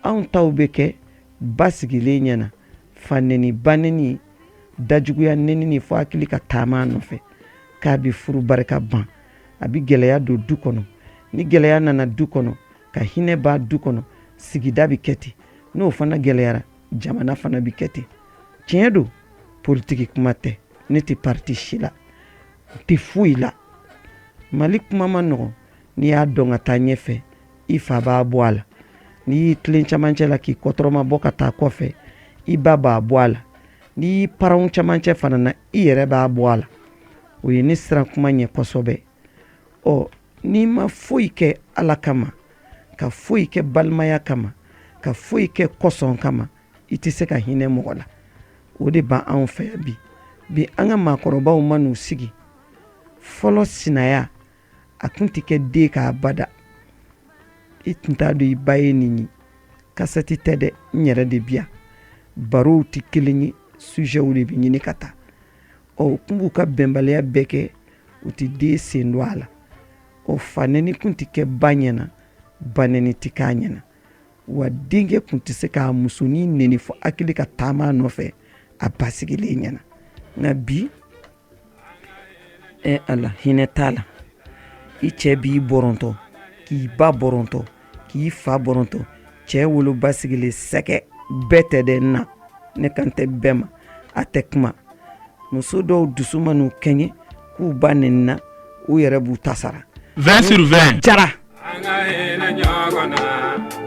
anw taw bɛ kɛ ba sigilen ɲɛna, fa neni, ba neni, dajuguya neni, fo hakili ka taama nɔfɛ k'a bɛ furu barika ban. A bɛ gɛlɛya don du kɔnɔ. Ni gɛlɛya nana du kɔnɔ, ka hinɛ b'a du kɔnɔ, sigida bɛ kɛ ten. N'o fana gɛlɛyara, jamana fana bɛ kɛ ten. Tiɲɛ don, politiki kuma tɛ, ne tɛ parti si la, n tɛ foyi la. Mali kuma ma nɔgɔn. N'i y'a dɔn ka taa ɲɛfɛ, i fa b'a bɔ a la. N'i y'i tilen camancɛ la k'i kɔtɔrɔma bɔ ka taa kɔfɛ, i ba b'a bɔ a la. N'i y'i paranw camancɛ fana na, i yɛrɛ b'a bɔ a la. O ye ne siran kuma ɲɛ kosɛbɛ. Ɔ, n'i ma foyi kɛ Ala kama, ka foyi kɛ balimaya kama, ka foyi kɛ kɔsɔn kama, i tɛ se ka hinɛ mɔgɔ la. O de b'anw fɛ yan bi. Bi, an ka maakɔrɔbaw man'u sigi, fɔlɔ sinaya a tun tɛ kɛ den k'a bada. I tun t'a dɔn i ba ye nin ye. Kasɛti tɛ dɛ, n yɛrɛ de bi yan. Barow tɛ kelen ye, sujetw de bɛ ɲini ka taa. Ɔ, u tun b'u ka bɛnbaliya bɛɛ kɛ, u tɛ den sen don a la. Ɔ, fa nɛni tun tɛ kɛ ba ɲɛna, ba nɛni tɛ k'a ɲɛna. Wa denkɛ tun tɛ se k'a musonin neni fo hakili ka taama nɔfɛ a ba sigilen ɲɛna. Nka bi, ɛ Ala, hinɛ t'a la. I cɛ b'i bɔrɔntɔ, k'i ba bɔrɔntɔ, k'i fa bɔrɔntɔ, cɛ woloba sigilen sɛgɛ. Bɛɛ tɛ dɛ, na ne kan tɛ bɛɛ ma, a tɛ kuma. Muso dɔw dusu man'u kɛɲɛ k'u ba nɛnina, u yɛrɛ b'u ta sara. 20 sur 20. Jara. An ka hinɛ ɲɔgɔn na,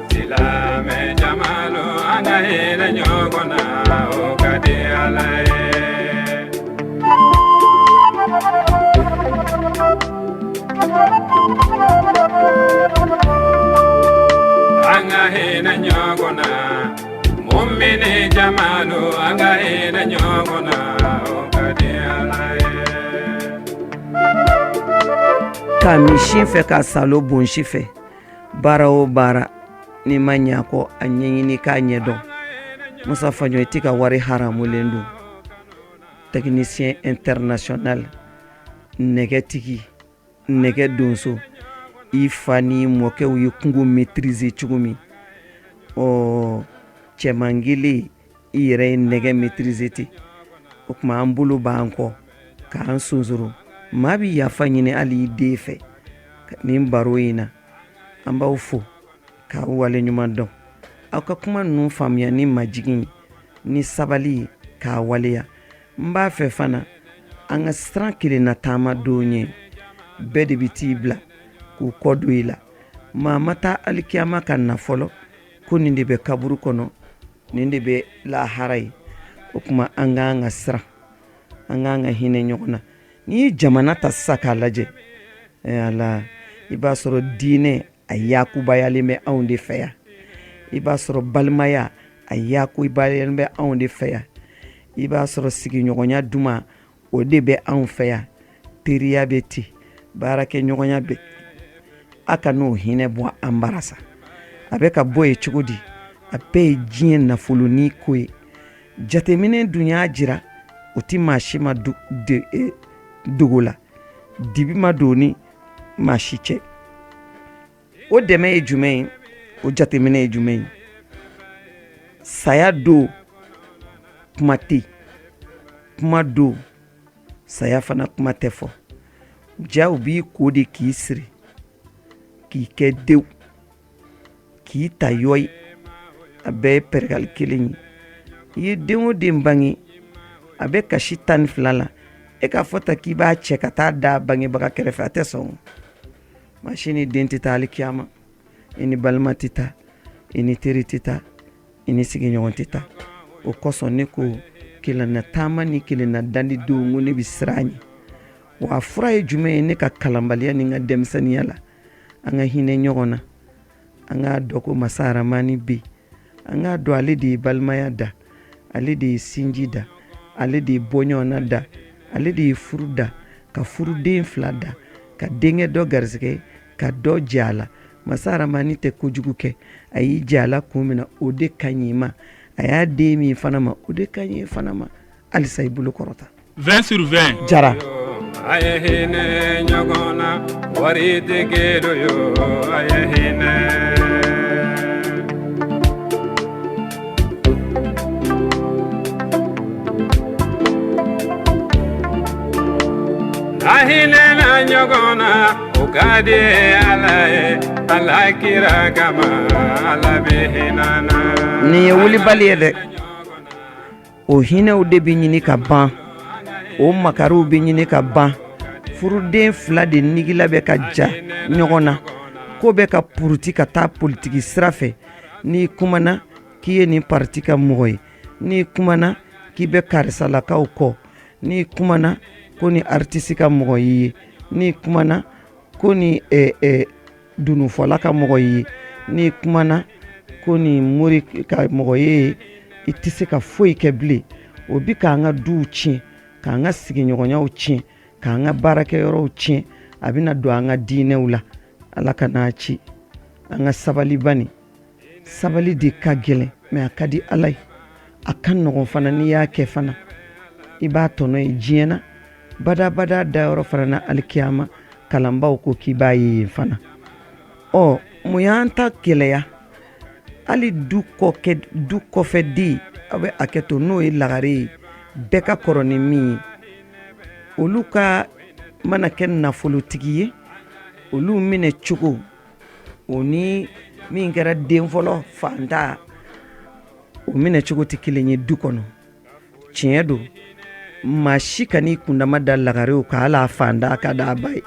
silamɛ jamalu, an ka hinɛ ɲɔgɔn na, o ka di Ala ye. An ka hinɛ ɲɔgɔn na, mumini jamalu, an ka hinɛ ɲɔgɔn na, o ka di Ala ye. Ka misi fɛ ka salo bonsi fɛ, baara o baara, n'i ma ɲɛ kɔ a ɲɛɲini k'a ɲɛdɔn. Musa Faɲɔ, i tɛ ka wari haramulen don. Technicien international, nɛgɛtigi, nɛgɛ donso, i fa ni mɔkɛw ye kungo maîtriser cogo min, ɔ, cɛman kelen, i yɛrɛ ye nɛgɛ maîtriser ten. O tuma, an bolo b'an kɔ k'an sonsoro. Maa bɛ yafa ɲini hali i den fɛ. Nin baro in na, an b'aw fo k'aw wale ɲuman dɔn. Aw ka kuma ninnu faamuya ni majigin ni sabali ye k'a waleya. N b'a fɛ fana an ka siran kelenna taama don ɲɛ. Bɛɛ de bɛ t'i bila k'u kɔ don i la. Maa ma taa alikiyama ka na fɔlɔ ko nin de bɛ kaburu kɔnɔ, nin de bɛ lahara ye. O tuma an k'an ka siran, an k'an ka hinɛ ɲɔgɔn na. N'i ye jamana ta sisan k'a lajɛ, ala, i b'a sɔrɔ diinɛ a yakubayalen bɛ anw de fɛ yan. I b'a sɔrɔ balimaya a yakubayalen bɛ anw de fɛ yan. I b'a sɔrɔ sigiɲɔgɔnya duman o de bɛ anw fɛ yan. Teriya bɛ ten, baarakɛɲɔgɔnya bɛ. A ka n'o hinɛ bɔ an bara sa. A bɛ ka bɔ yen cogo di? A bɛɛ ye diɲɛ nafolonin ko ye. Jateminɛ dun y'a jira o tɛ maa si ma dogo la, dibi ma don ni maa si cɛ. O dɛmɛ ye jumɛn ye? O jateminɛ ye jumɛn ye? Saya don kuma tɛ yen, kuma don saya fana kuma tɛ fɔ. Ja u b'i ko de k'i siri, k'i kɛ dew, k'i ta yɔyi. A bɛɛ ye pɛrɛgali kelen ye. I ye den o den bange, a bɛ kasi 12 la, e k'a fɔ ta k'i b'a cɛ ka taa da bangebaga kɛrɛfɛ, a tɛ sɔn. Maa si ni den tɛ taa alikiyama, i ni balima tɛ taa, i ni teri tɛ taa, i ni sigiɲɔgɔn tɛ taa. O kosɔn ne ko kelenna taama ni kelenna dali don, ko ne bɛ siran ɲɛ. Wa a fura ye jumɛn ye? Ne ka kalanbaliya ni n ka denmisɛnninya la, an ka hinɛ ɲɔgɔn na, an k'a dɔn ko masa aramani bɛ yen, an k'a dɔn ale de ye balimaya da, ale de ye sinji da, ale de ye bɔɲɔgɔnna da, ale de ye furu da, ka furuden fila da, ka denkɛ dɔ garisɛgɛ, ka dɔ jɛ a la. Masa aramani tɛ kojugu kɛ. A y'i jɛ a la kun min na, o de ka ɲi i ma. A y'a den min fana ma, o de ka ɲi fana ma. Halisa i bolo kɔrɔta. 20 sur 20. Jara. A ye hinɛ ɲɔgɔn na, waritigi yo, a ye hinɛ. A hinɛna ɲɔgɔn na, o ka di Ala ye, Ala kira kama, Ala bɛ hinɛ na. Nin ye wulibali ye dɛ. O hinɛw de bɛ ɲini ka ban, o makariw bɛ ɲini ka ban. Furuden fila de nigila bɛ ka ja ɲɔgɔn na, ko bɛ ka puruti ka taa politiki sira fɛ. N'i kumana k'i ye nin parti ka mɔgɔ ye, n'i kumana k'i bɛ karisalakaw kɔ, n'i kumana ko ni artiste ka mɔgɔ y'i ye, n'i kumana ko ni dununfɔla ka mɔgɔ ye, n'i kumana ko ni mori ka mɔgɔ ye, i tɛ se ka foyi kɛ bilen. O bi k'an ka duw tiɲɛ, k'an ka sigiɲɔgɔnyaw tiɲɛ, k'an ka baarakɛyɔrɔw tiɲɛ. A bɛna don an ka diinɛw la. Ala ka n'a ci. An ka sabali bani. Sabali de ka gɛlɛn, mais a ka di Ala ye. A ka nɔgɔn fana, n'i y'a kɛ fana i b'a tɔnɔ ye diɲɛ na, badabada dayɔrɔ fana na alikiyama. Kalanbaw ko k'i b'a ye yen fana. Ɔ, mun y'an ta gɛlɛya? Hali du kɔkɛ, du kɔfɛ den, aw bɛ hakɛ to, n'o ye lagare ye, bɛɛ ka kɔrɔ ni min ye, olu ka mana kɛ nafolotigi ye, olu minɛ cogo o ni min kɛra den fɔlɔ fantan, o minɛ cogo tɛ kelen ye du kɔnɔ. Tiɲɛ don, maa si kan'i kundama da lagarew kan, hali a fantan ka d'a ba ye.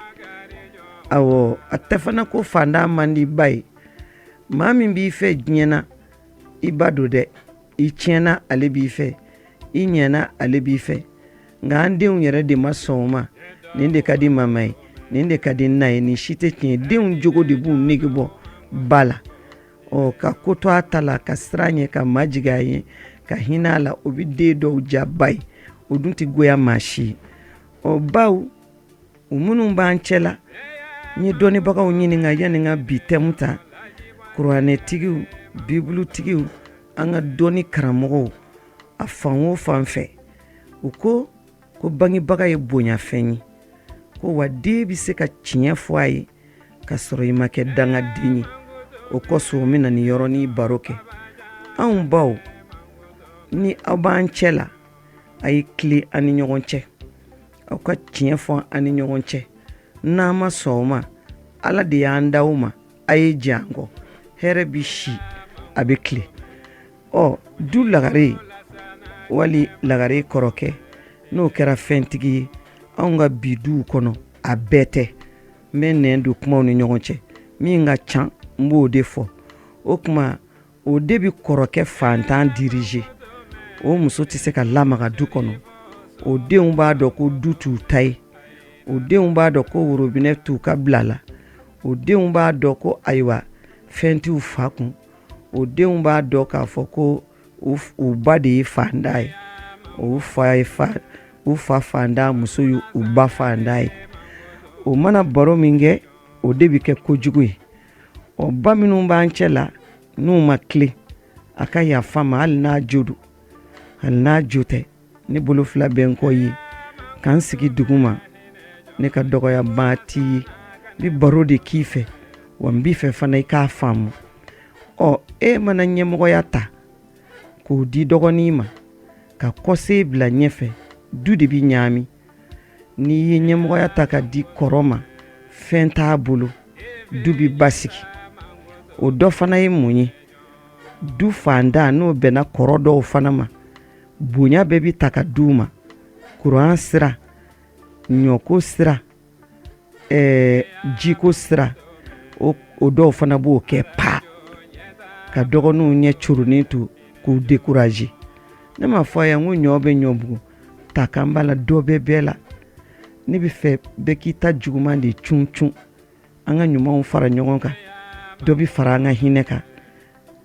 Awɔ, a tɛ fana ko fantan man di ba ye. Maa min b'i fɛ diɲɛ na, i ba don dɛ. I tiɲɛna, ale b'i fɛ, i ɲɛna, ale b'i fɛ. Nka an denw yɛrɛ de ma sɔn o ma. Nin de ka di mama ye, nin de ka di na ye, nin si tɛ tiɲɛ. Denw jogo de b'u nege bɔ ba la. Ɔ, ka ko to a ta la, ka siran ɲɛ, ka majigin a ye, ka hinɛ a la, o bɛ den dɔw ja ba ye. O dun tɛ goya maa si ye. Ɔ, baw, u minnu b'an cɛ la, n ye dɔnnibagaw ɲininka yanni n ka bi thème ta. Kuranɛtigiw, bibulutigiw, an ka dɔnni karamɔgɔw, a fan o fan fɛ, u ko ko bangebaga ye bonyafɛn ye, ko wa den bɛ se ka tiɲɛ fɔ a ye ka sɔrɔ i ma kɛ dangaden ye. O kosɔn n bɛna nin yɔrɔnin baro kɛ. Anw baw, ni aw b'an cɛ la, a ye tilen an ni ɲɔgɔn cɛ. Aw ka tiɲɛ fɔ an ni ɲɔgɔn cɛ. N'an ma sɔn o ma, Ala de y'an da o ma, a ye jɛ an kɔ. Hɛrɛ bɛ si, a bɛ tile. Ɔ du lagare wali lagare kɔrɔkɛ, n'o kɛra fɛntigi ye, anw ka bi duw kɔnɔ, a bɛɛ tɛ. N bɛ nɛn don kumaw ni ɲɔgɔn cɛ, min ka ca n b'o de fɔ. O tuma o de bɛ kɔrɔkɛ fantan diriger. O muso tɛ se ka lamaga du kɔnɔ. O denw b'a dɔn ko du t'u ta ye. O denw b'a dɔn ko worobinɛ t'u ka bila la. O denw b'a dɔn ko ayiwa, fɛn t'u fa kun. O denw b'a dɔn k'a fɔ ko u ba de ye fantan ye. U fa ye fa, u fa fantan muso ye u ba fantan ye. O mana baro min kɛ, o de bɛ kɛ kojugu ye. Ɔ ba minnu b'an cɛ la, n'u ma tilen, a ka yafa ma, hali n'a jo don, hali n'a jo tɛ. Ne bolo fila bɛ n kɔ ye ka n sigi dugu ma. Ne ka dɔgɔyaba t'i ye. N bɛ baro de k'i fɛ, wa n b'i fɛ fana i k'a faamu. Ɔ e mana ɲɛmɔgɔya ta k'o di dɔgɔnin ma, ka kɔse bila ɲɛfɛ, du de bɛ ɲaami. N'i ye ɲɛmɔgɔya ta ka di kɔrɔ ma, fɛn t'a bolo, du bɛ basigi. O dɔ fana ye mun ye? Du fantan, n'o bɛnna kɔrɔ dɔw fana ma, bonya bɛɛ bɛ ta ka d'u ma. Kuran sira, ɲɔko sira, jiko sira, o dɔw fana b'o kɛ pa ka dɔgɔninw ɲɛ curunin to k'u décourager. Ne m'a fɔ a ye n ko ɲɔ bɛ ɲɔbugu ta kan b'a la, dɔ bɛ bɛɛ la. Ne bɛ fɛ bɛɛ k'i ta juguman de cun cun, an ka ɲumanw fara ɲɔgɔn kan, dɔ bɛ fara an ka hinɛ kan,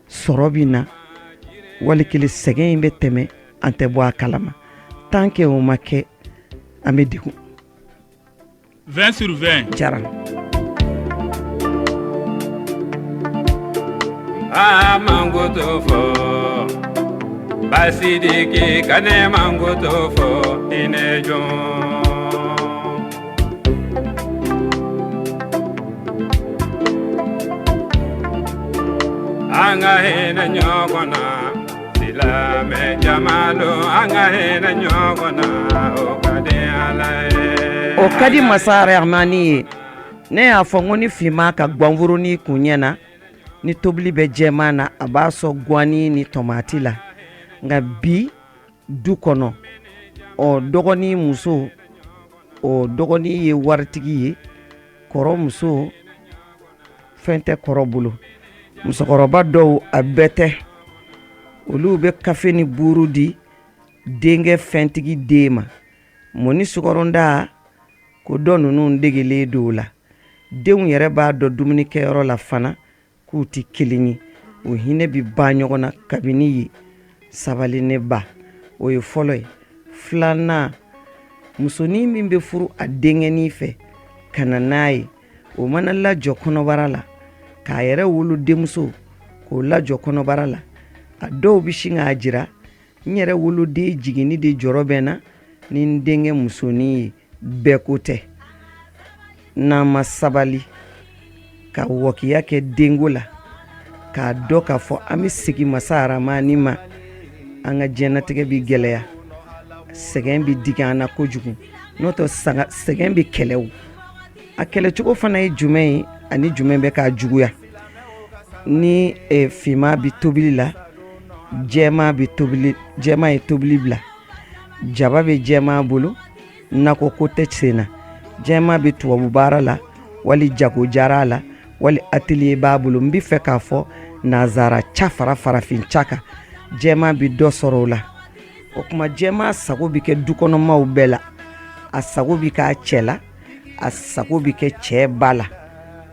sɔrɔ bɛ na, wali kelen sɛgɛn in bɛ tɛmɛ, an tɛ bɔ a kalama. Tant que o ma kɛ, an bɛ degun. 20 sur 20. Jara. A mangoto fɔ Basidiki ka ne mangoto fɔ hinɛ jɔn. An ka hinɛ ɲɔgɔn na, silamɛ jamalo, an ka hinɛ ɲɔgɔn na, o ka di Ala ye. O ka di masa Rahamani ye. Ne y'a fɔ n ko ni finman ka gwanforonin kun ɲɛna, ni tobili bɛ jɛman na, a b'a sɔn gwani ni tɔmati la. Nka bi du kɔnɔ, ɔ dɔgɔnin muso, o dɔgɔnin ye waritigi ye, kɔrɔ muso fɛn tɛ kɔrɔ bolo. Musokɔrɔba dɔw, a bɛɛ tɛ, olu bɛ kafe ni buuru di denkɛ fɛntigi den ma. Mɔni sukɔrɔnda ko dɔ ninnu degelen don o la. Denw yɛrɛ b'a dɔn dumunikɛyɔrɔ la fana k'u tɛ kelen ye. O hinɛ bɛ ban ɲɔgɔn na kabini ye. Sabali ne ba, o ye fɔlɔ ye. Filanan, musonin min bɛ furu a denkɛnin fɛ ka na n'a ye, o mana lajɔ kɔnɔbara la, k'a yɛrɛ wolo denmuso k'o lajɔ kɔnɔbara la, a dɔw bɛ sin k'a jira, n yɛrɛ woloden jiginni de jɔrɔ bɛ n na ni n denkɛ musonin ye. Bɛɛ ko tɛ. N'an ma sabali ka wakiya kɛ denko la, k'a dɔn k'a fɔ an bɛ segin masa Aramani ma, an ka diɲɛnatigɛ bɛ gɛlɛya, sɛgɛn bɛ digi an na kojugu. N'o tɛ, sɛgɛn bɛ kɛlɛ. O a kɛlɛcogo fana ye jumɛn ye, ani jumɛn bɛ k'a juguya? Ni finman bɛ tobili la, jɛman bɛ tobili, jɛman ye tobili bila, jaba bɛ jɛman bolo, nakɔ ko tɛ sen na, jɛman bɛ tubabu baara la, wali jago jara la, wali atelier b'a bolo. N bɛ fɛ k'a fɔ nanzara ca fara farafin ca kan, jɛman bɛ dɔ sɔrɔ o la. O tuma jɛman sago bɛ kɛ dukɔnɔmaw bɛɛ la. A sago bɛ k'a cɛ la, a sago bɛ kɛ cɛ ba la,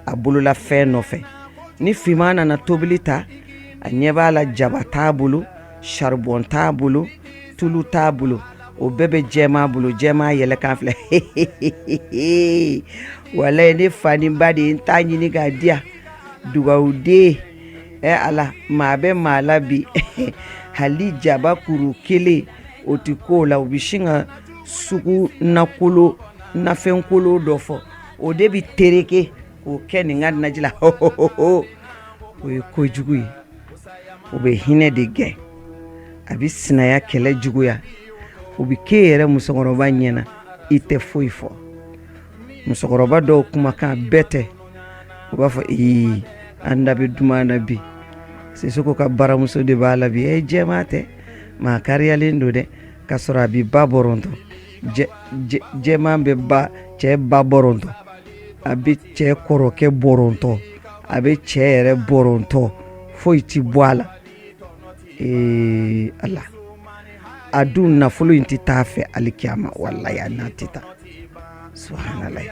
a bolola fɛn nɔfɛ. Ni finman nana tobili ta, a ɲɛ b'a la, jaba t'a bolo, charbon t'a bolo, tulu t'a bolo, o bɛɛ bɛ jɛman bolo. Jɛman yɛlɛ kan filɛ, walayi, ne fa ni ba de ye n t'a ɲini k'a di yan. Dugawuden ɛ Ala, maa bɛ maa la bi, hali jaba kuru kelen o tɛ ko la. U bɛ sin ka sugu nakolo nafɛnkolo dɔ fɔ, o de bɛ tereke k'o kɛ nin ka naji la. O ye kojugu ye. O bɛ hinɛ de gɛn, a bɛ sinaya kɛlɛ juguya. O bɛ k'e yɛrɛ musokɔrɔba ɲɛna. I tɛ foyi fɔ. Musokɔrɔba dɔw kumakan bɛɛ tɛ, u b'a fɔ ee, an da bɛ duman na bi, Sisoko ka baramuso de b'a la bi. E jɛman tɛ, maa kariyalen don dɛ, k'a sɔrɔ a bi ba bɔrɔntɔ. Jɛman bɛ ba cɛ ba bɔrɔntɔ, a bɛ cɛ kɔrɔkɛ bɔrɔntɔ, a bɛ cɛ yɛrɛ bɔrɔntɔ, foyi ti bɔ a la. Ee Ala, a dun nafolo in tɛ taa fɛ alikiyama, walayi a n'a tɛ taa. Subhanallah.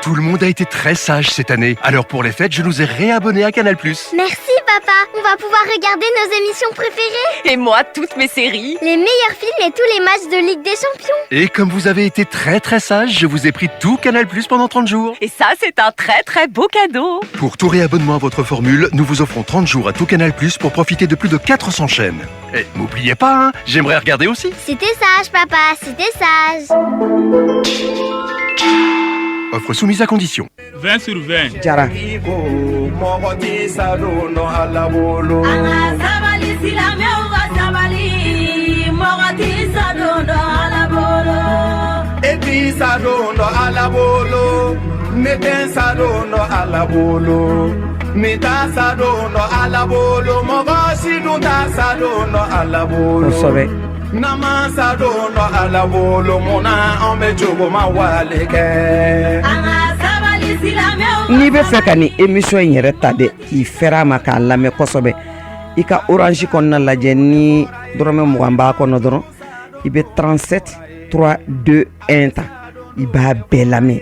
Tout le monde a été très sage cette année. Alors pour les fêtes, je nous ai réabonnés à Canal+. Merci papa, on va pouvoir regarder nos émissions préférées. Et moi, toutes mes séries. Les meilleurs films et tous les matchs de Ligue des Champions. Et comme vous avez été très très sage, je vous ai pris tout Canal+ pendant 30 jours. Et ça, c'est un très très beau cadeau. Pour tout réabonnement à votre formule, nous vous offrons 30 jours à tout Canal+ pour profiter de plus de 400 chaînes. Et m'oubliez pas, hein, j'aimerais regarder aussi. C'était sage papa, c'était sage. Offre soumise à condition. 20 sur 20. Jara. Mɔgɔ t'i sa don dɔn Ala bolo. An ka sabali, silamɛw ka sabali, mɔgɔ t'i sa don dɔn Ala bolo. E t'i sa don dɔn Ala bolo, ne tɛ n sa don dɔn Ala bolo, nin t'a sa don dɔn Ala bolo, mɔgɔ si dun t'a sa don dɔn Ala bolo. Kosɛbɛ. N'an ma sa don dɔn Ala bolo, mun na anw bɛ jogo ma wale kɛ? An ka sabali, silamɛw ka. N'i bɛ fɛ ka nin émission in yɛrɛ ta dɛ, k'i fɛrɛ a ma k'a lamɛn kosɛbɛ, i ka Orange kɔnɔna lajɛ, ni dɔrɔmɛ 20 b'a kɔnɔ dɔrɔn, i bɛ 37 3 2 1 ta, i b'a bɛɛ lamɛn.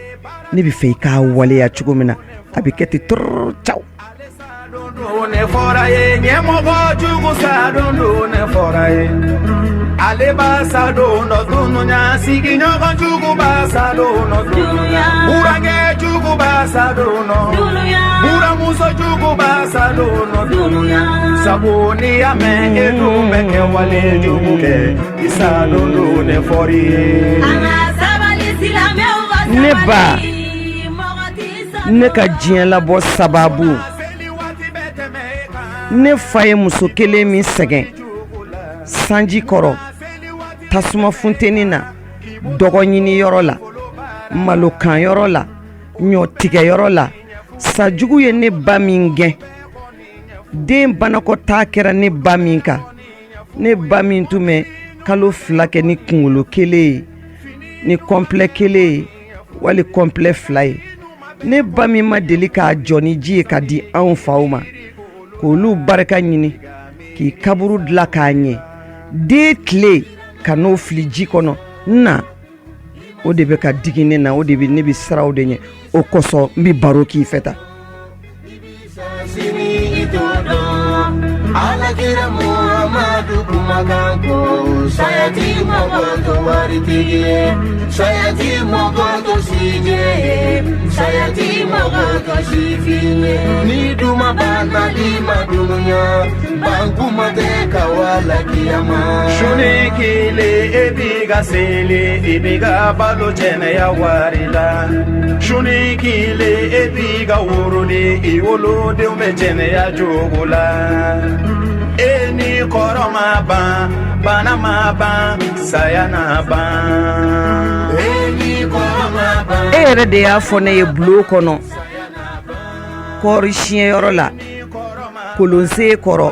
Ne bɛ fɛ i k'a waleya cogo min na, a bɛ kɛ ten tɔrɔ caw. Ne fɔra ye ɲɛmɔgɔ jugu sa don don, ne fɔra ye ale b'a sa don dɔ dunuya, sigiɲɔgɔn jugu b'a sa don dɔ dunuya, burankɛ jugu b'a sa don dɔ dunuya, buramuso jugu b'a sa don dɔ dunuya, sabu n'i y'a mɛn e dun bɛ kɛ wale jugu kɛ, i sa don don ne fɔr'i ye. An ka sabali, silamɛw ka Ne ba. sabali, mɔgɔ t'i sa. Ne ka diɲɛ labɔ sababu, ne fa ye muso kelen min sɛgɛn sanji kɔrɔ, tasuma funteni na, dɔgɔ ɲini yɔrɔ la, malokan yɔrɔ la, ɲɔ tigɛ yɔrɔ la, sajugu ye ne ba min gɛn, den banakɔtaa kɛra ne ba min kan, ne ba min tun bɛ kalo 2 kɛ ni kunkolo kelen ye, ni complet kelen ye, wali complet 2 ye, ne ba min ma deli k'a jɔ ni ji ye ka di anw faw ma, k'olu barika ɲini k'i kaburu dilan k'a ɲɛ, den tile ka n'o fili ji kɔnɔ na, o de bɛ ka digi ne na, o de bɛ ne bɛ siraw de ɲɛ. O kosɔn n bɛ baro k'i fɛ tan. Sini i t'o dɔn, Alakira Muhamadu kumakan ko, saya ti mɔgɔ to waritigi ye, saya ti mɔgɔ to sijɛ ye, saya ti mɔgɔ to sifin ye. Ni duma banna i ma dunuya, bankuma tɛ ka wala kiyama. Suni kile e b'i ka seli, i b'i ka balo jɛnɛya wari la. Suni kile e b'i ka wurudi, i wolodenw bɛ jɛnɛya jogo la. E ni kɔrɔ ma ban, bana ma ban, saya na ban. E ni kɔrɔ ma ban. E yɛrɛ de y'a fɔ ne ye bulon kɔnɔ, kɔɔri siɲɛyɔrɔ la, kolonsen kɔrɔ,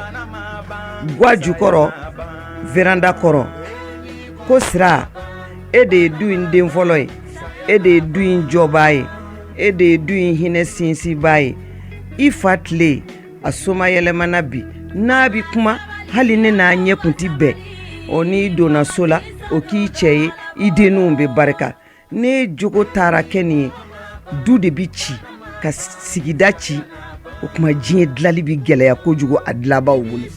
gwa jukɔrɔ, veranda kɔrɔ, ko Sira, e de ye du in den fɔlɔ ye, e de ye du in jɔbaa ye, e de ye du in hinɛ sinsinbaa ye. I fa tile a soma yɛlɛmana bi, n'a bi kuma hali ne n'a ɲɛ kun ti bɛn. O n'i donna so la, o k'i cɛ ye, i denninw bɛ barika. Ne jogo taara kɛ nin ye, du de bi ci ka sigida ci. O kuma diɲɛ dilali bi gɛlɛya kojugu a dilabaw bolo.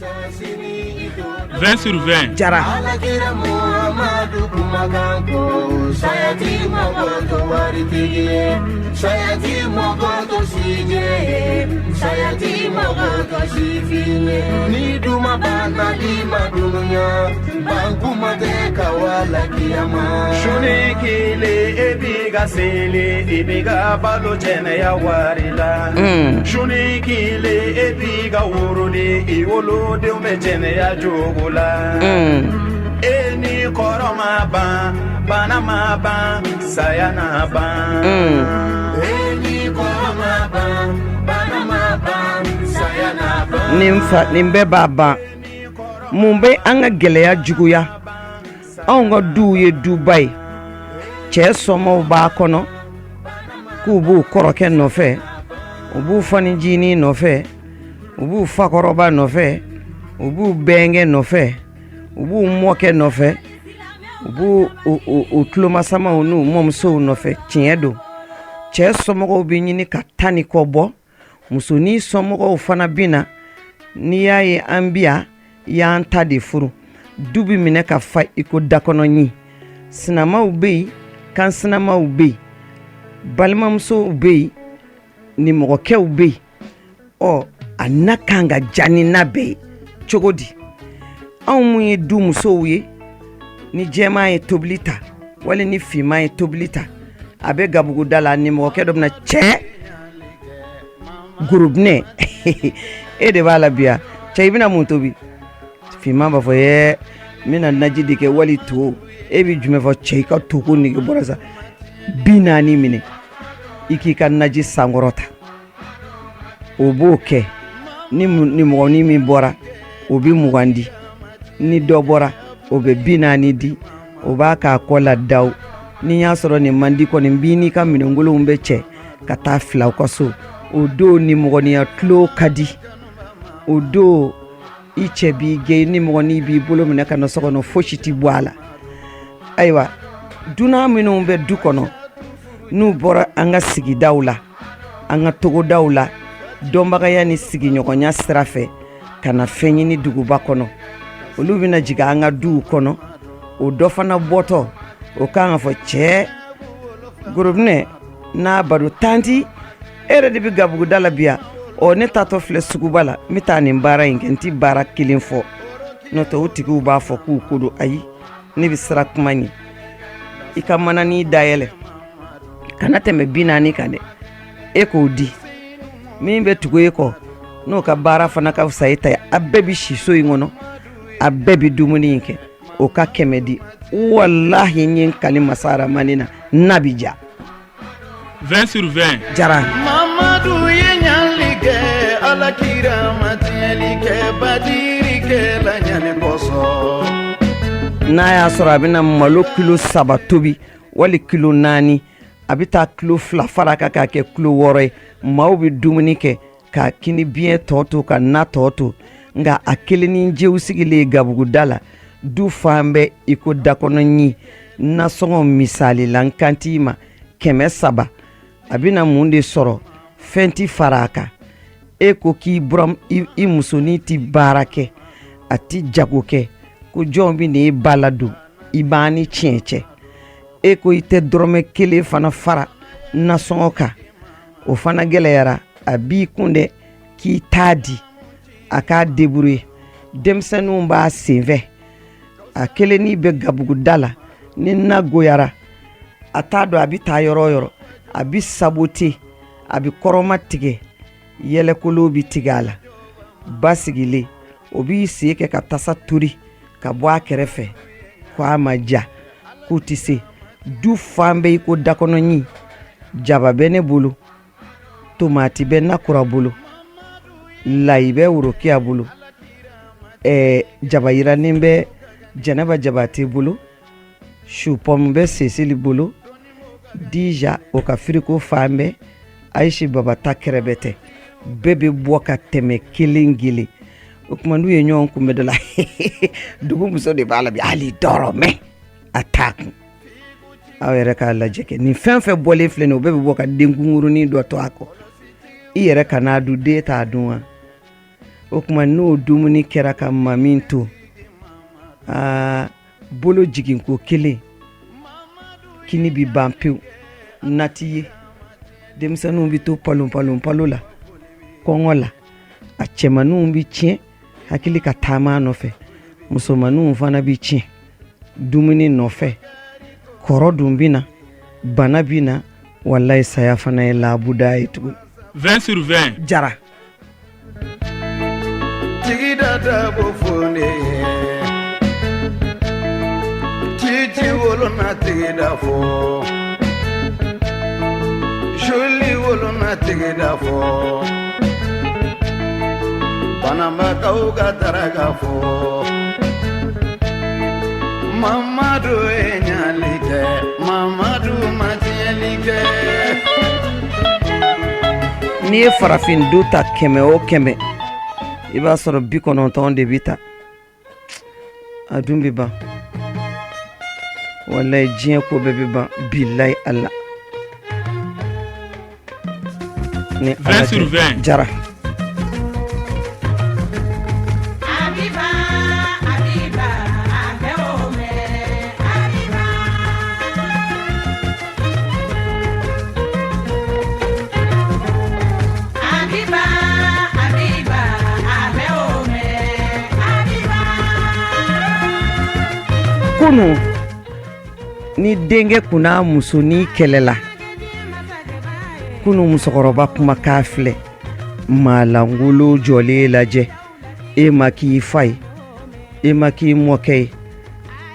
20 sur 20. Jara. Alakira Muhamadu kumakan ko, saya ti mɔgɔ to waritigi ye, saya ti mɔgɔ to sijɛ ye, saya ti mɔgɔ to sifin ye. Ni duma banna i ma dunuya, bankuma tɛ ka wala kiyama. Suni kile e b'i ka seli, i b'i ka balo jɛnɛya wari la. Suni kile e b'i ka wurudi, i wolodenw bɛ jɛnɛya jogo la. E ni kɔrɔ ma ban, Bana ma ban, saya na ban. Ni kɔrɔ ma ban, bana ma ban, saya na ban. Nin fa nin bɛɛ b'a ban. Mun bɛ an ka gɛlɛya juguya? Anw ka duw ye duba ye, cɛ sɔmɔw b'a kɔnɔ k'u b'u kɔrɔkɛ nɔfɛ, u b'u fanicinin nɔfɛ, u b'u fakɔrɔba nɔfɛ, u b'u bɛnkɛ nɔfɛ, u b'u mɔkɛ nɔfɛ, u b'u u tulomasamaw n'u mɔmusow nɔfɛ. Tiɲɛ don, cɛ somɔgɔw bɛ ɲini ka tan ni kɔ bɔ, musonin somɔgɔw fana bɛ na. N'i y'a ye an bi yan, i y'an ta de furu. Du bɛ minɛ ka fa i ko dakɔnɔɲin. Sinamaw bɛ yen, kansinamaw bɛ yen, balimamusow bɛ yen, nimɔgɔkɛw bɛ yen. Ɔ, a na kan ka ja ni na bɛɛ ye cogo di? Anw mun ye du musow ye, ni jɛman ye tobili ta wali ni finman ye tobili ta, a bɛ gabuguda la, nimɔgɔkɛ dɔ bɛna cɛ gorobinɛ, e de b'a la bi yan, cɛ, i bɛna mun tobi? Finman b'a fɔ, ɛɛ, n bɛna naji de kɛ wali to. E bɛ jumɛn fɔ? Cɛ, i ka to ko nege bɔra sa, 40 minɛ, i k'i ka naji sankɔrɔta. O b'o kɛ. Ni nimɔgɔnin min bɔra, o bɛ 20 di. Ni dɔ bɔra, o bɛ 40 di. O b'a k'a kɔ la daw. N'i y'a sɔrɔ nin man di kɔni, b'i n'i ka minɛnkolonw bɛ cɛ ka taa fili aw ka so. O don nimɔgɔninya tulo ka di. O don i cɛ b'i gɛn, nimɔgɔnin b'i bolo minɛ ka na so kɔnɔ, fosi tɛ bɔ a la. Ayiwa, dunan minnu bɛ du kɔnɔ, n'u bɔra an ka sigidaw la, an ka togodaw la, dɔnbagaya ni sigiɲɔgɔnya sira fɛ ka na fɛn ɲini duguba kɔnɔ, olu bɛna jigin an ka duw kɔnɔ. O dɔ fana bɔtɔ, o kan ka fɔ, cɛ gorobinɛ n'a bado tanti, e yɛrɛ de bɛ gabuguda la bi yan. Ɔ, ne taatɔ filɛ suguba la, n bɛ taa nin baara in kɛ. N tɛ baara kelen fɔ, n'o tɛ o tigiw b'a fɔ k'u ko don. Ayi, ne bɛ siran kuma ɲɛ. I ka manani dayɛlɛ, kana tɛmɛ 40 kan dɛ. E k'o di min bɛ tugu e kɔ, n'o ka baara fana ka fisa e ta ye, a bɛɛ bɛ si so in kɔnɔ, a bɛɛ bɛ dumuni in kɛ, o ka 100 di. Walahi, n ye n kali masa aramani na, n'a bɛ ja. 20 sur 20. Jara. Mamadu ye ɲali kɛ, Ala kira ma tiɲɛli kɛ, badiri kɛla ɲali kosɔn. N'a y'a sɔrɔ a bɛna malo kilo 3 tobi wali kilo 4, a bɛ taa kilo 2 fara kan k'a kɛ kilo 6 ye. Maaw bɛ dumuni kɛ ka kini biɲɛ tɔ to, ka na tɔ to. Nka a kelen ni jew sigilen gabuguda la, du fan bɛɛ i ko dakɔnɔ ɲin. Nasɔngɔ misali la, n kan t'i ma, 300, a bɛna mun de sɔrɔ? Fɛn ti fara a kan. E ko k'i buram i musonin ti baara kɛ, a ti jago kɛ, ko jɔn bɛ n'e ba ladon i b'a ni tiɲɛ cɛ? E ko i tɛ dɔrɔmɛ kelen fana fara nasɔngɔ kan, o fana gɛlɛyara. A b'i kun dɛ k'i t'a di, a k'a débrouiller. Denmisɛnninw b'a senfɛ, a kelennin bɛ gabuguda la. Ni na goyara, a t'a dɔn a bɛ taa yɔrɔ o yɔrɔ, a bɛ saboter, a bɛ kɔrɔma tigɛ, yɛlɛkolo bɛ tigɛ a la. Ba sigilen, o b'i sen kɛ ka tasa tori ka bɔ a kɛrɛfɛ ko a ma ja, k'u tɛ se. Du fan bɛɛ i ko dakɔnɔ ɲin. Jaba bɛ ne bolo, tomati bɛ nakura bolo, layi bɛ worokiya bolo, ɛɛ, jaba yiranin bɛ jɛnɛba jabate bolo, supɔmu bɛ seseli bolo, dija o ka firiko fan bɛɛ, ayisi baba ta kɛrɛbɛ tɛ. Bɛɛ bɛ bɔ ka tɛmɛ kelen kelen. O tuma n'u ye ɲɔgɔn kunbɛ dɔ la, dugu muso de b'a la bi, hali dɔrɔmɛ a t'a kun. Aw yɛrɛ k'a lajɛ kɛ, nin fɛn fɛn bɔlen filɛ nin, o bɛɛ bɛ bɔ ka den kunkurunin dɔ to a kɔ. I yɛrɛ ka n'a dun, den t'a dun wa? O tuma n'o dumuni kɛra ka maa min to, aa, bolo jiginko kelen, kini bi ban pewu, na ti ye. Denmisɛnninw bɛ to palon palon palo la, kɔngɔ la. A cɛmanninw bɛ tiɲɛ hakili ka taama nɔfɛ, musomanninw fana bɛ tiɲɛ dumuni nɔfɛ. Kɔrɔ dun bɛ na, bana bɛ na, walayi, saya fana ye labuda ye tugun. 20 sur 20. Jara. Jigida dabo fone titi wolo. wolonatigi da fɔ Joli wolonatigi da fɔ Banambakaw ka daraka fɔ Mamadu ye ɲali kɛ Mamadu ma tiɲɛli kɛ. N'i ye farafin du ta 100 o 100, i b'a sɔrɔ 90 de bɛ ta. A dun bɛ ban, walayi, diɲɛ ko bɛɛ bɛ ban, bilayi Ala ni 20 sur 20. Jara. Kunu, ni denkɛ kun n'a musonin kɛlɛla, kunu musokɔrɔba kumakan filɛ: "Maalankolon jɔlen lajɛ, e ma k'i fa ye, e ma k'i mɔkɛ ye.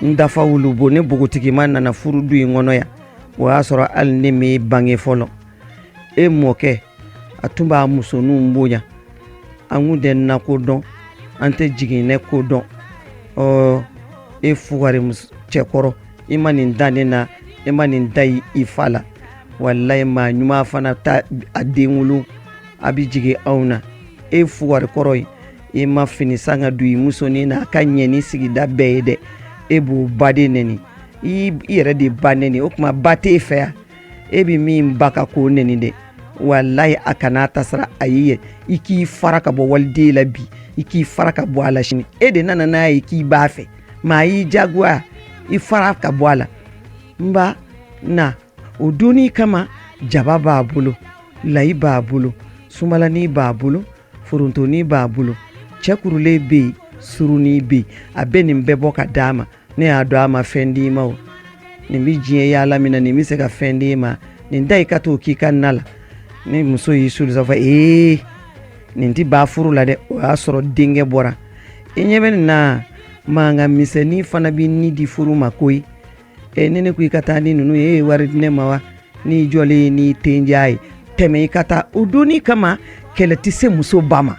N dafa wulubo ne npogotigima nana furu du in kɔnɔ yan, o y'a sɔrɔ hali ne m'i bange fɔlɔ. E mɔkɛ, a tun b'a musoninw bonya. An kun tɛ nako dɔn, an tɛ jiginɛ ko dɔn. Ɔ, e fugari cɛkɔrɔ, i ma nin da ne na, i ma nin da i fa la. Walayi, maa ɲuman fana ta a den wolo, a bɛ jigin anw na. E fugari kɔrɔ ye, i ma fini san ka don i musonin na a ka ɲɛ ni sigida bɛɛ ye dɛ. E b'o ba de neni, i yɛrɛ de ba neni. O tuma ba t'e fɛ yan, e bɛ min ba ka k'o neni dɛ. Walayi, a kana ta sara a y'i ye. I k'i fara ka bɔ waliden la bi, i k'i fara ka bɔ a la sini. E de nana n'a ye k'i b'a fɛ, maa y'i jagoya i fara ka bɔ a la. N ba na o donni kama, jaba b'a bolo, layi b'a bolo, sumalani b'a bolo, forontoni b'a bolo, cɛkurulen bɛ yen, surunin bɛ yen. A bɛ nin bɛɛ bɔ ka d'a ma. Ne y'a dɔn a ma fɛn d'i ma. O nin bɛ diɲɛ yaala min na, nin bɛ se ka fɛn d'i ma. Nin da i ka t'o k'i ka na la." Ni muso y'i suli fɔ: "Ee, nin tɛ ba furu la dɛ." O y'a sɔrɔ denkɛ bɔra. I ɲɛ bɛ nin na, mankan misɛnnin fana bɛ ni di furu ma koyi. E ni ne ko i ka taa ni ninnu ye, e ye wari di ne ma wa? N'i jɔlen n'i tendiya ye, tɛmɛ i ka taa. O donni kama, kɛlɛ tɛ se muso ba ma.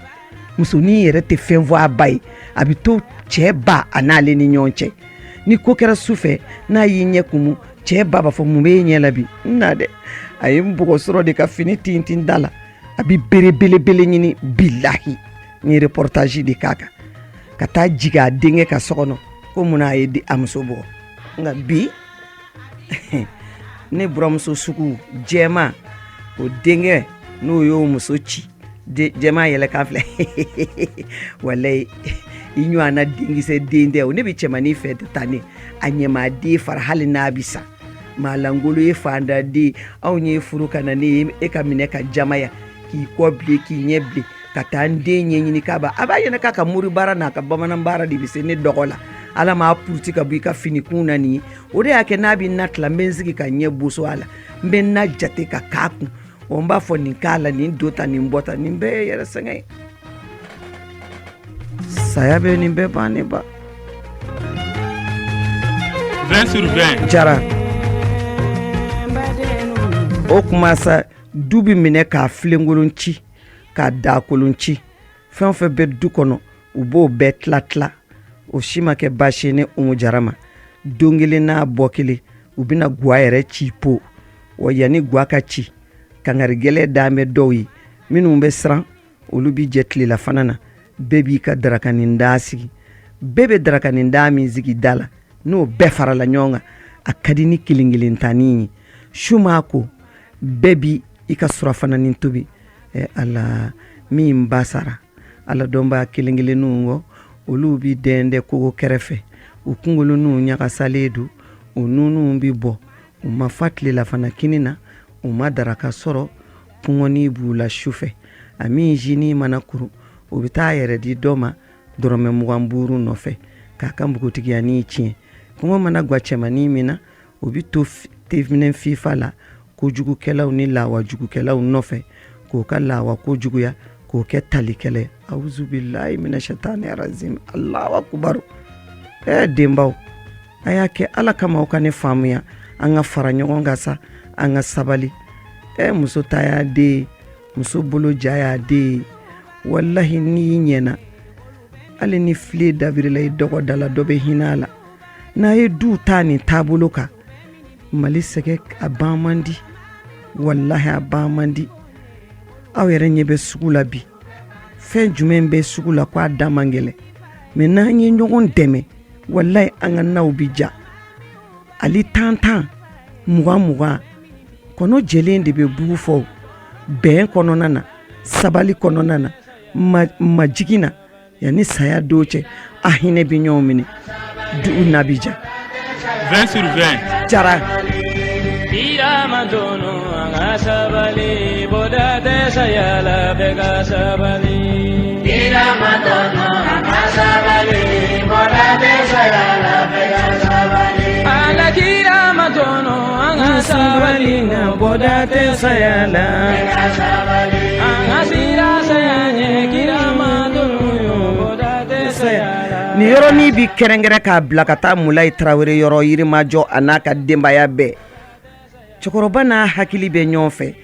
Musonin yɛrɛ tɛ fɛn fɔ a ba ye, a bɛ to cɛ ba a n'ale ni ɲɔgɔn cɛ. Ni ko kɛra su fɛ, n'a y'i ɲɛ kumu, cɛ ba b'a fɔ: "Mun b'e ɲɛ la bi?" "N na dɛ, a ye n bugɔ sɔrɔ de ka fini tintin da la." A bɛ bere belebele ɲini. Bilahi, n ye reportage de k'a kan ka taa jigin a denkɛ ka so kɔnɔ ko munna a ye a muso bugɔ. Nka bi, ne buramuso sugu jɛma, o denkɛ n'o y'o muso ci, jɛma yɛlɛ kan filɛ. Walayi, i ɲɔgɔnna denkisɛ den tɛ o. Ne bɛ cɛmannin fɛ tan ne a ɲɛmaaden fara, hali n'a bɛ sa. Maalangolo ye fandaden. Anw ye furu ka na ne ye, e ka minɛ ka jamaya k'i kɔ bilen, k'i ɲɛ bilen, ka taa n den ɲɛɲini k'a ba a b'a ɲɛna k'a ka mori baara n'a ka bamanan baara de bɛ se ne dɔgɔ la. Ala m'a puruti ka bɔ i ka finikun na nin ye. O de y'a kɛ n'a bɛ na tila, n bɛ n sigi ka ɲɛ boso a la, n bɛ na jate ka k'a kun. O n b'a fɔ nin k'a la, nin don ta, nin bɔ ta, nin bɛɛ ye yɛrɛ sɛgɛn ye. Saya bɛ nin bɛɛ ban ne ba. 20 sur 20. Jara, o kuma sa, du bɛ minɛ k'a filenkolon ci, k'a dakolon ci. Fɛn o fɛn bɛ du kɔnɔ, u b'o bɛɛ tila tila. O si ma kɛ baasi ye ne Umu Jara ma. Don kelen n'a bɔ kelen, u bɛna gwa yɛrɛ ci po wa. Yanni gwa ka ci, kangari gɛlɛn dalen bɛ dɔw ye. Minnu bɛ siran, olu bɛ jɛ tilelafana na. Bɛɛ b'i ka darakanin da sigi. Bɛɛ bɛ darakanin da min sigi da la, n'o bɛɛ farala ɲɔgɔn kan, a ka di ni kelen kelen tanin ye. Su maa ko, bɛɛ bi i ka surafananin tobi. Ɛ Ala, min ba sara, Ala dɔnbaa kelen kelenninw kɔ, olu bi dɛndɛ kogo kɛrɛfɛ. U kunkoloninw ɲagasalen don, u nunnu bi bɔ. U ma fa tilelafana kini na, u ma daraka sɔrɔ. Kɔngɔnin b'u la su fɛ. A min jinin mana kuru, o bɛ taa yɛrɛ di dɔ ma dɔrɔmɛ 25 nɔfɛ k'a ka npogotigiyani tiɲɛ. Kɔngɔ mana gwa cɛmannin min na, o bɛ to teminɛ fifa la kojugukɛlaw ni lawajugukɛlaw nɔfɛ k'o ka lawa kojuguya k'o kɛ talikɛlɛ. Awuzubilayi mina shatani razim, Alahu akubaru. Denbaw. A y'a kɛ Ala kama, aw ka ne faamuya. An ka fara ɲɔgɔn kan sa, an ka sabali. Ɛ, muso ta y'a den ye, muso bolo ja y'a den ye. Walahi, n'i ɲɛna, hali ni filen dabirila i dɔgɔ da la, dɔ bɛ hinɛ a la. N'a ye duw ta nin taabolo kan, Mali sɛgɛ a ban man di, walahi, a ban man di. Aw yɛrɛ ɲɛ bɛ sugu la bi, fɛn jumɛn bɛ sugu la ko a da man gɛlɛn? Mais n'an ye ɲɔgɔn dɛmɛ, walahi, an ka naw bi ja. Ali tan tan, mugan mugan, kɔnɔ jɛlen de bɛ bugu fɔ. Bɛn kɔnɔna na, sabali kɔnɔna na, majigin na, yanni saya don cɛ, a hinɛ bɛ ɲɔgɔn minɛ, dugu na bi ja. 20 sur 20. Jara. Sabali, bɔda tɛ saya la, bɛɛ ka sabali. Sabali, bɔda tɛ saya la, bɛɛ ka sabali. Ala kira matɔnɔ, an ka sabali, nka bɔda tɛ saya la, bɛɛ ka sabali. An ka siran saya ɲɛ, kira matɔnɔ yo, bɔda tɛ saya la. Nin yɔrɔnin bi kɛrɛnkɛrɛn k'a bila ka taa Mulayi Tarawele yɔrɔ, Yirimajɔ, a n'a ka denbaya bɛɛ. Cɛkɔrɔba n'a hakili bɛ ɲɔgɔn fɛ,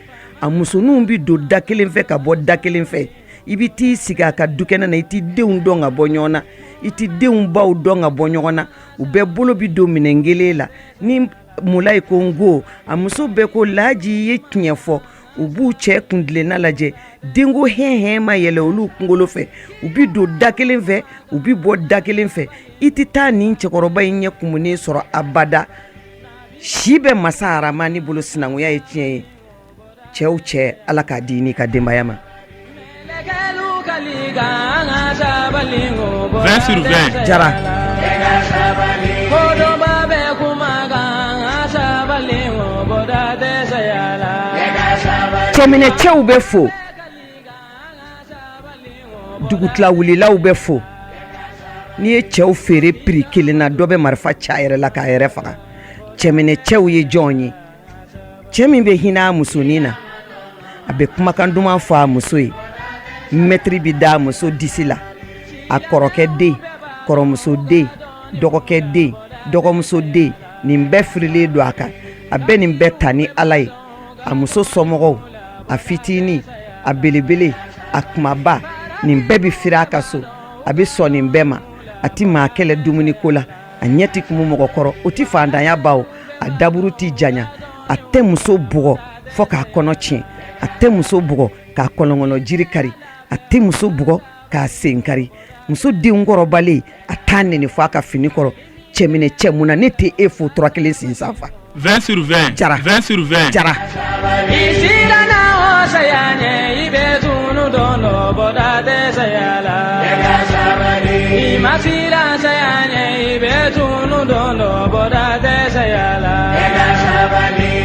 a musoninw bɛ don da kelen fɛ ka bɔ da kelen fɛ. I bɛ t'i sigi a ka dukɛnɛ na, i t'i denw dɔn ka bɔ ɲɔgɔn na, i t'i denw baw dɔn ka bɔ ɲɔgɔn na. U bɛɛ bolo bɛ don minɛn kelen la. Ni Mulayi ko n ko, a muso bɛɛ ko Laji ye tiɲɛ fɔ. U b'u cɛ kuntilenna lajɛ, denko hɛn hɛn ma yɛlɛ olu kunkolo fɛ. U bɛ don da kelen fɛ, u bɛ bɔ da kelen fɛ. I tɛ taa nin cɛkɔrɔba in ɲɛ kumunen sɔrɔ abada. Si bɛ masa Aramani bolo. Sinankunya ye tiɲɛ ye. Cɛw cɛ, Ala k'a di n'i ka denbaya ma. 20 sur 20. Jara. Kodɔnba bɛ kumakan, an ka sabali, bɔda tɛ saya la. Cɛminɛcɛw bɛ fo, dugutila wulilaw bɛ fo. N'i ye cɛw feere prix kelen na, dɔ bɛ marifa ci a yɛrɛ la k'a yɛrɛ faga. Cɛminɛcɛw ye jɔn ye? Cɛ min bɛ hinɛ a musonin na, a bɛ kumakan duman fɔ a muso ye, mɛtiri bɛ da a muso disi la. A kɔrɔkɛ den, kɔrɔmuso den, dɔgɔkɛ den, dɔgɔmuso den, nin bɛɛ firilen don a kan. A bɛ nin bɛɛ ta ni Ala ye. A muso somɔgɔw, a fitinin, a belebele, a kumaba, nin bɛɛ bɛ firi a ka so. A bɛ sɔn nin bɛɛ ma. A tɛ maa kɛlɛ dumuniko la, a ɲɛ tɛ kumu mɔgɔ kɔrɔ. O tɛ fantanya baw, a daburu tɛ janya. A tɛ muso bugɔ fɔ k'a kɔnɔ tiɲɛ, a tɛ muso bugɔ k'a kɔlɔnkɔnɔ jiri kari, a tɛ muso bugɔ k'a sen kari. Muso denw kɔrɔbalen, a t'a neni fɔ a ka fini kɔrɔ. Cɛminɛ cɛ, mun na ne tɛ e fo tura kelen sin sanfɛ? 20 sur 20. Jara. 20 sur 20. Jara. I siranna o saya ɲɛ, i bɛ tunu don dɔ, bɔda tɛ saya la. I ma siran saya ɲɛ, i bɛ tunu don dɔ, bɔda tɛ saya la.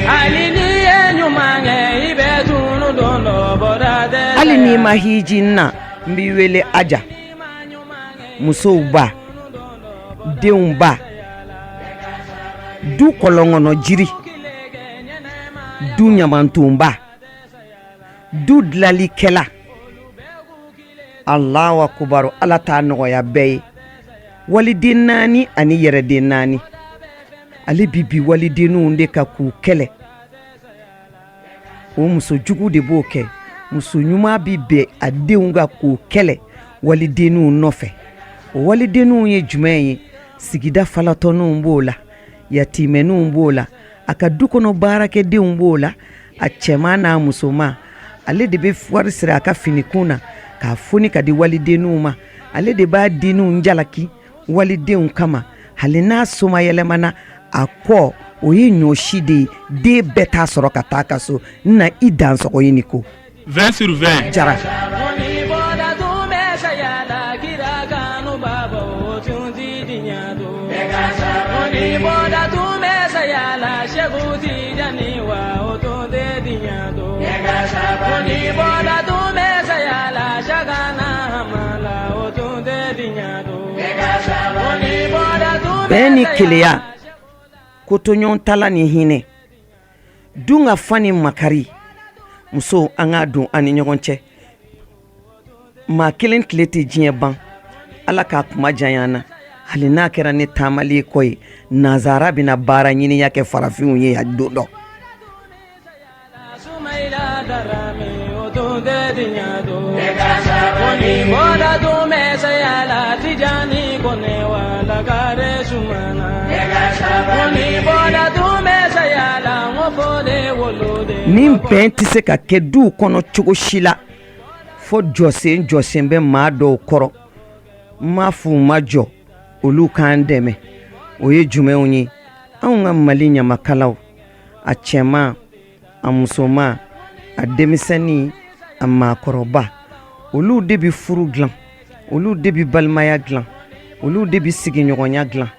Hali n'i ye ɲuman kɛ, i bɛ tunu don dɔ, bɔda tɛ. Hali n'i ma hiji n na, n b'i wele Aja. Musow ba, denw ba, du kɔlɔnkɔnɔ jiri, du ɲamantonba, du dilalikɛla. Alahu akubaru, Ala t'a nɔgɔya bɛɛ ye. Waliden naani ani yɛrɛden naani, ale bi bi walidenninw de ka k'u kɛlɛ. O muso jugu de b'o kɛ. Muso ɲuman bi bɛn a denw kan k'u kɛlɛ walidenninw nɔfɛ. O walidenninw ye jumɛn ye? Sigida falatɔninw b'o la, yatimɛninw b'o la, a ka du kɔnɔ baarakɛdenw b'o la, a cɛman n'a musoman. Ale de bɛ wari siri a ka finikun na k'a foni ka di walidenninw ma. Ale de b'a denninw jalaki walidenw kama. Hali n'a somayɛlɛmana a kɔ, o ye ɲɔsi de ye, den bɛɛ t'a sɔrɔ ka taa ka so. N na i dansɔgɔ ye nin ko. 20 sur 20. Jara. Ni bɔda tun bɛ saya la, kira kanuba o tun ti diɲɛ to. Ni bɔda tun bɛ saya la, Seku Tijani wa o tun tɛ diɲɛ to. Ni bɔda tun bɛ saya la, Sakana Hamala o tun tɛ diɲɛ to. Ni bɔda tun bɛ Bɛn ni saya keleya, la. Kotoɲɔgɔn tala ni hinɛ, dun ka fa ni makari, musow, an k'a don an ni ɲɔgɔn cɛ. Maa kelen tile tɛ diɲɛ ban. Ala k'a kuma janya na. Hali n'a kɛra ne taamalen kɔ ye, nanzara bɛna baara ɲiniya kɛ farafinw ye yan don dɔ. Nin bɛn tɛ se ka kɛ duw kɔnɔ cogo si la fo jɔsen jɔsen bɛ maa dɔw kɔrɔ. N m'a f'u ma jɔ, olu k'an dɛmɛ. O ye jumɛnw ye? Anw ka Mali ɲamakalaw, a cɛman, a musoman, a denmisɛnnin, a maakɔrɔba, olu de bɛ furu dilan, olu de bɛ balimaya dilan, olu de bɛ sigiɲɔgɔnya dilan,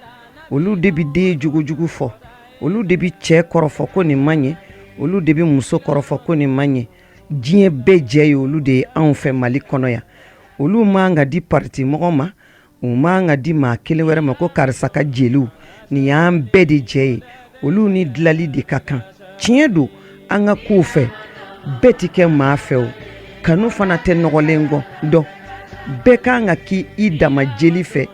olu de bɛ den jogojugu fɔ, olu de bɛ cɛ kɔrɔfɔ ko nin man ɲɛ, olu de bɛ muso kɔrɔfɔ ko nin man ɲɛ. Diɲɛ bɛɛ jɛ ye olu de ye anw fɛ Mali kɔnɔ yan. Olu man ka di parti mɔgɔ ma, u man ka di maa kelen wɛrɛ ma ko karisa ka jeliw. Nin y'an bɛɛ de jɛ ye, olu ni dilali de ka kan. Tiɲɛ don, an ka kow fɛ bɛɛ tɛ kɛ maa fɛ, o kanu fana tɛ nɔgɔlen kɔ dɔn. Bɛɛ kan ka k'i i dama jeli fɛ,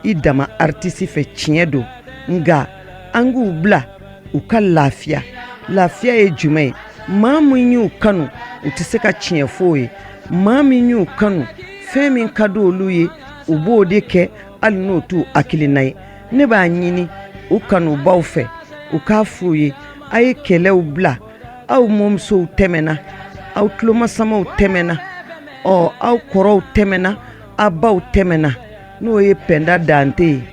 i dama aritisi fɛ, tiɲɛ don, nka an k'u bila u ka lafiya. Lafiya ye jumɛn ye? Maa min y'u kanu, u tɛ se ka tiɲɛ f'o ye. Maa min y'u kanu, fɛn min ka di olu ye, u b'o de kɛ, hali n'o t'u hakilina ye. Ne b'a ɲini u kanubaw fɛ, u k'a f'u ye, a ye kɛlɛw bila. Aw mɔmusow tɛmɛna, aw tulomasamaw tɛmɛna, ɔ aw kɔrɔw tɛmɛna, aw baw tɛmɛna, n'o ye Pɛnda Dante ye,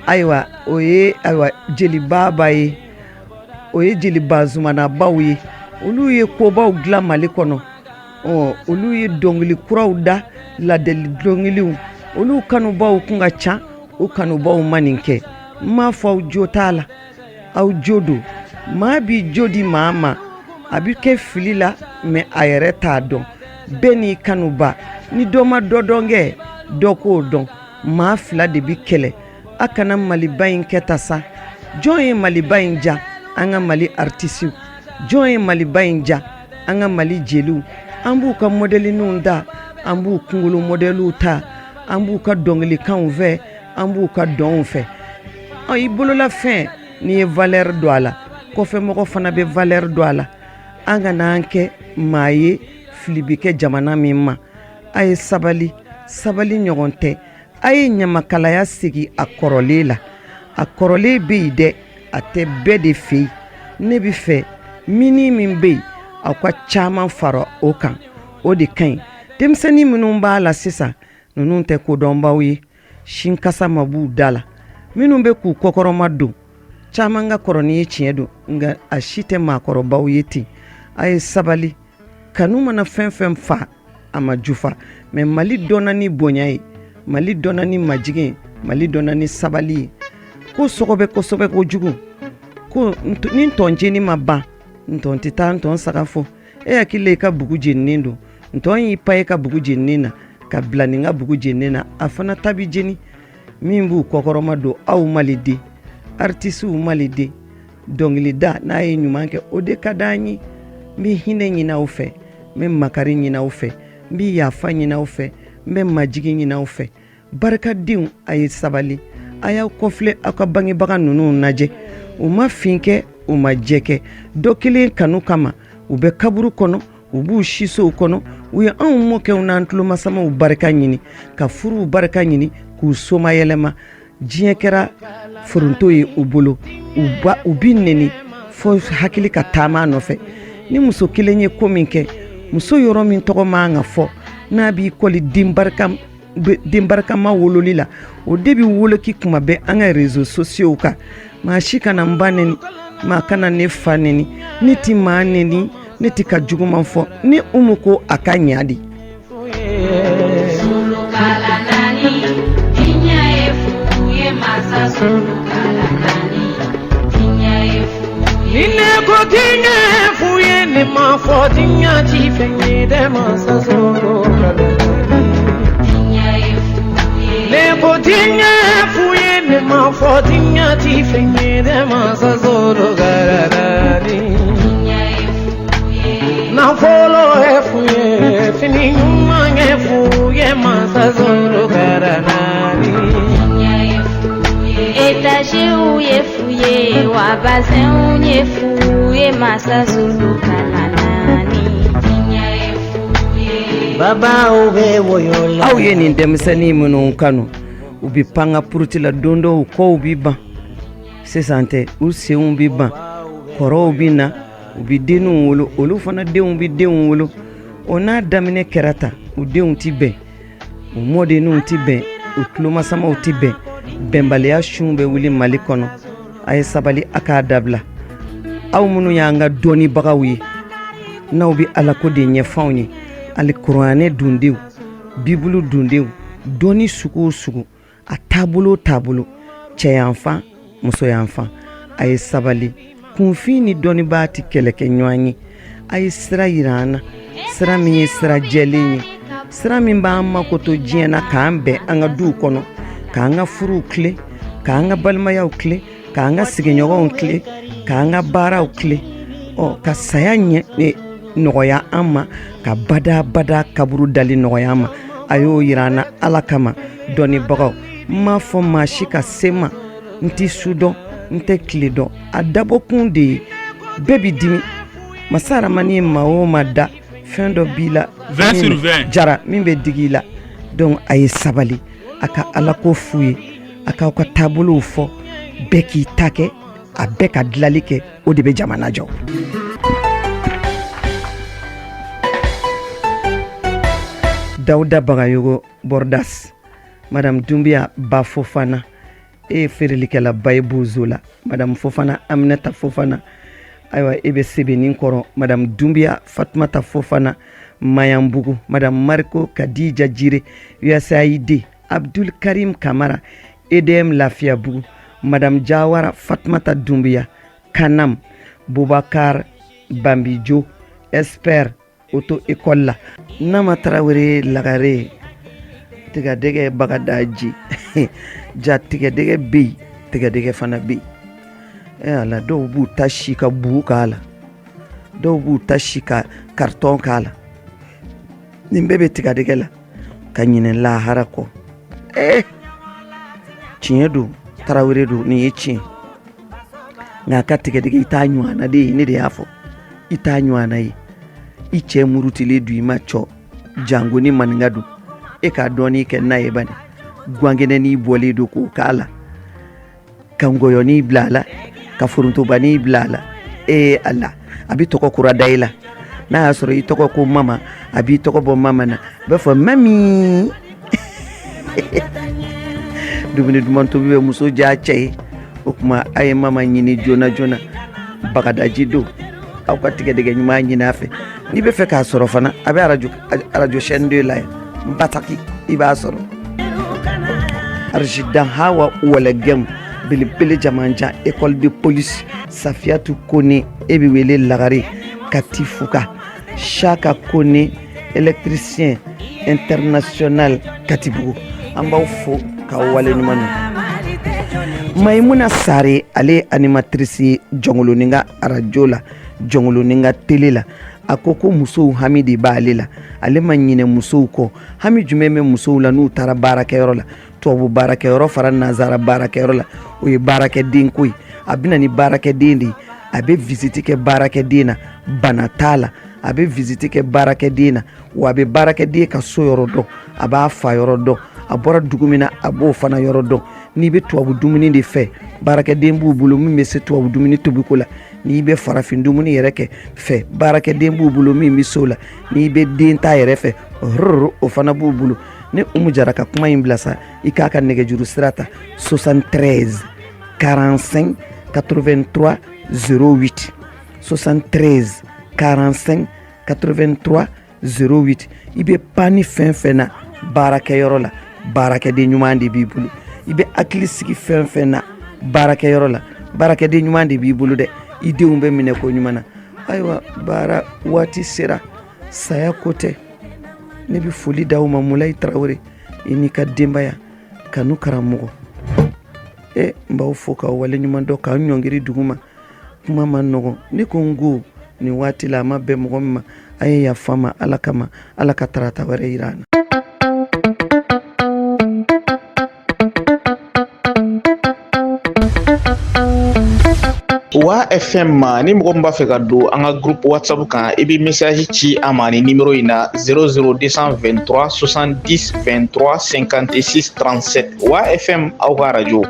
ayiwa o ye ayiwa jelibaba ye, o ye jeliba zumanabaw ye. Olu ye kobaw dilan Mali kɔnɔ, ɔ olu ye dɔnkili kuraw da, ladali dɔnkiliw. Olu kanubaw kun ka ca, u kanubaw ma nin kɛ. N m'a fɔ aw jo t'a la, aw jo don. Maa b'i jo di maa ma, a bɛ kɛ fili la, mɛ a yɛrɛ t'a dɔn. Bɛɛ n'i kanuba. Ni dɔ ma dɔ dɔn kɛ, dɔ k'o dɔn. Maa fila de bɛ kɛlɛ. A kana Maliba in kɛ ta sa. Jɔn ye Maliba in ja? An ka Mali artisiw. Jɔn ye Maliba in ja? An ka Mali jeliw. An b'u ka mɔdɛliniw ta, an b'u kunkolo mɔdɛliw ta, an b'u ka dɔnkilikanw fɛ, an b'u ka dɔnw fɛ. Ɔ i bololafɛn, n'i ye valeur don a la, kɔfɛmɔgɔ fana bɛ valeur don a la. An kana an kɛ maa ye fili bɛ kɛ jamana min ma. A ye sabali, sabali ɲɔgɔn tɛ. A ye ɲamakalaya segin a kɔrɔlen la. A kɔrɔlen bɛ yen dɛ, a tɛ bɛɛ de fɛ yen. Ne bɛ fɛ mini min bɛ yen, aw ka caman fara o kan, o de ka ɲi. Denmisɛnnin minnu b'a la sisan, ninnu tɛ kodɔnbaw ye, sin kasa ma b'u da la. Minnu bɛ k'u kɔkɔrɔma don, caman ka kɔrɔ n'i ye, tiɲɛ don, nka a si tɛ maakɔrɔbaw ye ten. A ye sabali. Kanu mana fɛn fɛn fa, a ma jufa. Mɛ Mali dɔnna ni bonya ye, Mali dɔnna ni majigin ye, Mali dɔnna ni sabali ye. Ko sɔgɔbɛ kosɛbɛ kojugu, ko ni ntɔn jeni ma ban, ntɔn tɛ taa ntɔn saga fɔ. E hakili la i ka bugu jeninen don, ntɔn y'i pan e ka bugu jeninen na ka bila nin ka bugu jeninen na, a fana ta bi jeni. Min b'u kɔkɔrɔma don, aw Maliden artisiw, Maliden dɔnkilida n'a ye ɲuman kɛ, o de ka d'an ye. N bɛ hinɛ ɲini aw fɛ, n bɛ makari ɲini aw fɛ, n bɛ yafa ɲini aw fɛ, n bɛ majigin ɲini aw fɛ. Barikadenw, a ye sabali. A y'aw kɔfilɛ, aw ka bangebaga ninnu lajɛ. U ma fin kɛ, u ma jɛ kɛ, dɔ kelen kanu kama u bɛ kaburu kɔnɔ, u b'u sisow kɔnɔ. U ye anw mɔkɛw n'an tulomasamaw barika ɲini, ka furuw barika ɲini, k'u somayɛlɛma. Diɲɛ kɛra foronto ye u bolo. U bi neni fo hakili ka taama nɔfɛ. Ni muso kelen ye ko min kɛ, muso yɔrɔ min tɔgɔ man ka fɔ, n'a b'i kɔli den barikama wololi la, o de bɛ woloki kuma bɛɛ an ka réseaux sociaux kan. Maa si kana n ba neni, maa kana ne fa neni. Ne ti maa neni, ne ti ka juguman fɔ. Ni Umu ko a ka ɲa de. Ni ne ko diɲɛ fu ye, ne ma fɔ diɲɛ ti fɛn ye dɛ, masa sɔrɔ. Ne ko diɲɛ fu ye, ne ma fɔ diɲɛ ti fɛn ye dɛ, masa sɔrɔ. Nafolo ye fu ye, fini ɲuman ye fu ye, masa sɔrɔ. ye fu ye wa bazɛnw ye fu ye masa zulu kalana ni diɲɛ ye fu ye. Babaw bɛ woyo la. Aw ye nin denmisɛnnin minnu kanu, u bɛ pan ka puruti la don dɔw, kɔw bɛ ban sisan tɛ, u senw bɛ ban, kɔrɔw bɛ na, u bɛ denninw wolo, olu fana denw bɛ denw wolo. O n'a daminɛ kɛra tan, u denw tɛ bɛn, u mɔdenninw tɛ bɛn, u tulomasamaw tɛ bɛn, bɛnbaliya sun bɛ wuli Mali kɔnɔ. A ye sabali, a k'a dabila. Aw minnu y'an ka dɔnnibagaw ye, n'aw bɛ alako de ɲɛfɔ anw ye, alikuranɛ dundenw, bibulu dundenw, dɔnni sugu o sugu, a taabolo o taabolo, cɛyanfan, musoyanfan, a ye sabali. Kunfin ni dɔnnibaa tɛ kɛlɛ kɛ ɲɔgɔn ye. A ye sira yira an na, sira min ye sira jɛlen ye, sira min b'an makoto diɲɛ na, k'an bɛn an ka duw kɔnɔ, k'an ka furuw tilen, k'an ka balimayaw tilen, k'an ka sigiɲɔgɔnw tilen, k'an ka baaraw tilen, ɔ ka saya ɲɛ nɔgɔya an ma, ka badabada kaburu dali nɔgɔya an ma. A y'o yira an na Ala kama. Dɔnnibagaw, n m'a fɔ maa si ka se n ma, n tɛ su dɔn, n tɛ tile dɔn. A dabɔkun de ye bɛɛ bɛ dimi. Masa Aramani ye maa o maa da, fɛn dɔ b'i la 20 sur 20 jara min bɛ digi i la. Donc a ye sabali, a ka alako f'u ye, a k'aw ka taabolow fɔ, bɛɛ k'i ta kɛ, a bɛɛ ka dilali kɛ, o de bɛ jamana jɔ. Dawuda Bagayogo Bordas, Madame Dumbiya Ba Fofana, e ye feerelikɛlaba ye Bozo la. Madame Fofana Aminata Fofana, ayiwa e bɛ Sebenin kɔrɔ. Madame Dumbiya Fatumata Fofana Mayanbugu, Madame Mariko Kadija Jire USAID, Abdul Karim Kamara EDM Lafiyabugu, Madame Jawara Fatumata Dumbiya Kanam, Bubakar Bambijo expert auto école la, Nama Tarawele Lagare, tigadɛgɛ Bagadaji ja, tigadɛgɛ bɛ yen, tigadɛgɛ fana bɛ yen. Ɛ ala, dɔw b'u ta si ka bu k'a la, dɔw b'u ta si ka karitɔn k'a la. Nin bɛɛ bɛ tigadɛgɛ la ka ɲinɛ lahara kɔ. Ee, tiɲɛ don, Tarawele don, nin ye tiɲɛ. Nka a ka tigɛdɛgɛ, i t'a ɲɔgɔnna de ye. Ne de y'a fɔ, i t'a ɲɔgɔnna ye. I cɛ murutilen don i ma cɔ jango ni maninka don, e k'a dɔɔni kɛ n'a ye bani, gankɛnɛnin bɔlen don k'o k'a la, ka ngɔyɔnin bila a la, ka forontobanin bila a la. Ee ala, a bɛ tɔgɔ kura da i la. N'a y'a sɔrɔ i tɔgɔ ko mama, a b'i tɔgɔ bɔ mama na, a b'a fɔ mami. Dumuni duman tobi bɛ muso diya cɛ ye. O tuma a ye mama ɲini joona joona. Bagadaji don, aw ka tigɛdɛgɛ ɲuman ɲini a fɛ. N'i bɛ fɛ k'a sɔrɔ fana, a bɛ arajo chaîne 2 la yan, Bataki, i b'a sɔrɔ. Arjidan Hawa Wɛlɛgɛm belebele jamanjan, école de police, Safiyatu Kone, e bɛ wele Lagare Kati Fuka, Shaka Kone électricien international Katibugu. An b'aw fo k'aw waleɲuman dɔn. Mayimuna Sare, ale ye animatrice ye Jɔnkolonin ka arajo la, Jɔnkolonin ka télé la. A ko ko musow hami de b'ale la, ale ma ɲinɛ musow kɔ. Hami jumɛn bɛ musow la n'u taara baarakɛyɔrɔ la, tubabu baarakɛyɔrɔ fara nansara baarakɛyɔrɔ la? O ye baarakɛden ko ye. A bɛ na ni baarakɛden de ye, a bɛ visite kɛ baarakɛden na, bana t'a la. A bɛ visite kɛ baarakɛden na, wa a bɛ baarakɛden ka so yɔrɔ dɔn, a b'a fa yɔrɔ dɔn, a bɔra dugu min na, a b'o fana yɔrɔ dɔn. N'i bɛ tubabu dumuni de fɛ, baarakɛden b'u bolo min bɛ se tubabu dumuni tobiko la. N'i bɛ farafin dumuni yɛrɛ kɛ fɛ, baarakɛden b'u bolo min bɛ se o la. N'i bɛ den ta yɛrɛ fɛ, rrr, o fana b'u bolo. Ni Umu Jara ka kuma in bila sa, i k'a ka nɛgɛjuru sira ta: 73 45 83 08, 73 45 83 08. I bɛ pan ni fɛn fɛn na baarakɛyɔrɔ la, baarakɛden ɲuman de b'i bolo. I bɛ hakili sigi fɛn fɛn na baarakɛyɔrɔ la, baarakɛden ɲuman de b'i bolo dɛ. I denw bɛ minɛ ko ɲuman na. Ayiwa, baara waati sera, saya ko tɛ. Ne bɛ foli d'aw ma. Mulayi Tarawele, i n'i ka denbaya, kanu karamɔgɔ, e n b'aw fo k'aw waleɲuman dɔn, k'aw ɲɔngiri dugu ma. Kuma ma nɔgɔn. Ne ko n ko nin waati la, a ma bɛn mɔgɔ min ma, a ye yafa ma Ala kama. Ala ka tarata wɛrɛ yira an na. Wa FM ma, ni mɔgɔ min b'a fɛ ka don an ka groupe WhatsApp kan, i bɛ message ci an ma ni numéro in na: 00223 70 23 56 37. Wa FM, aw ka radio.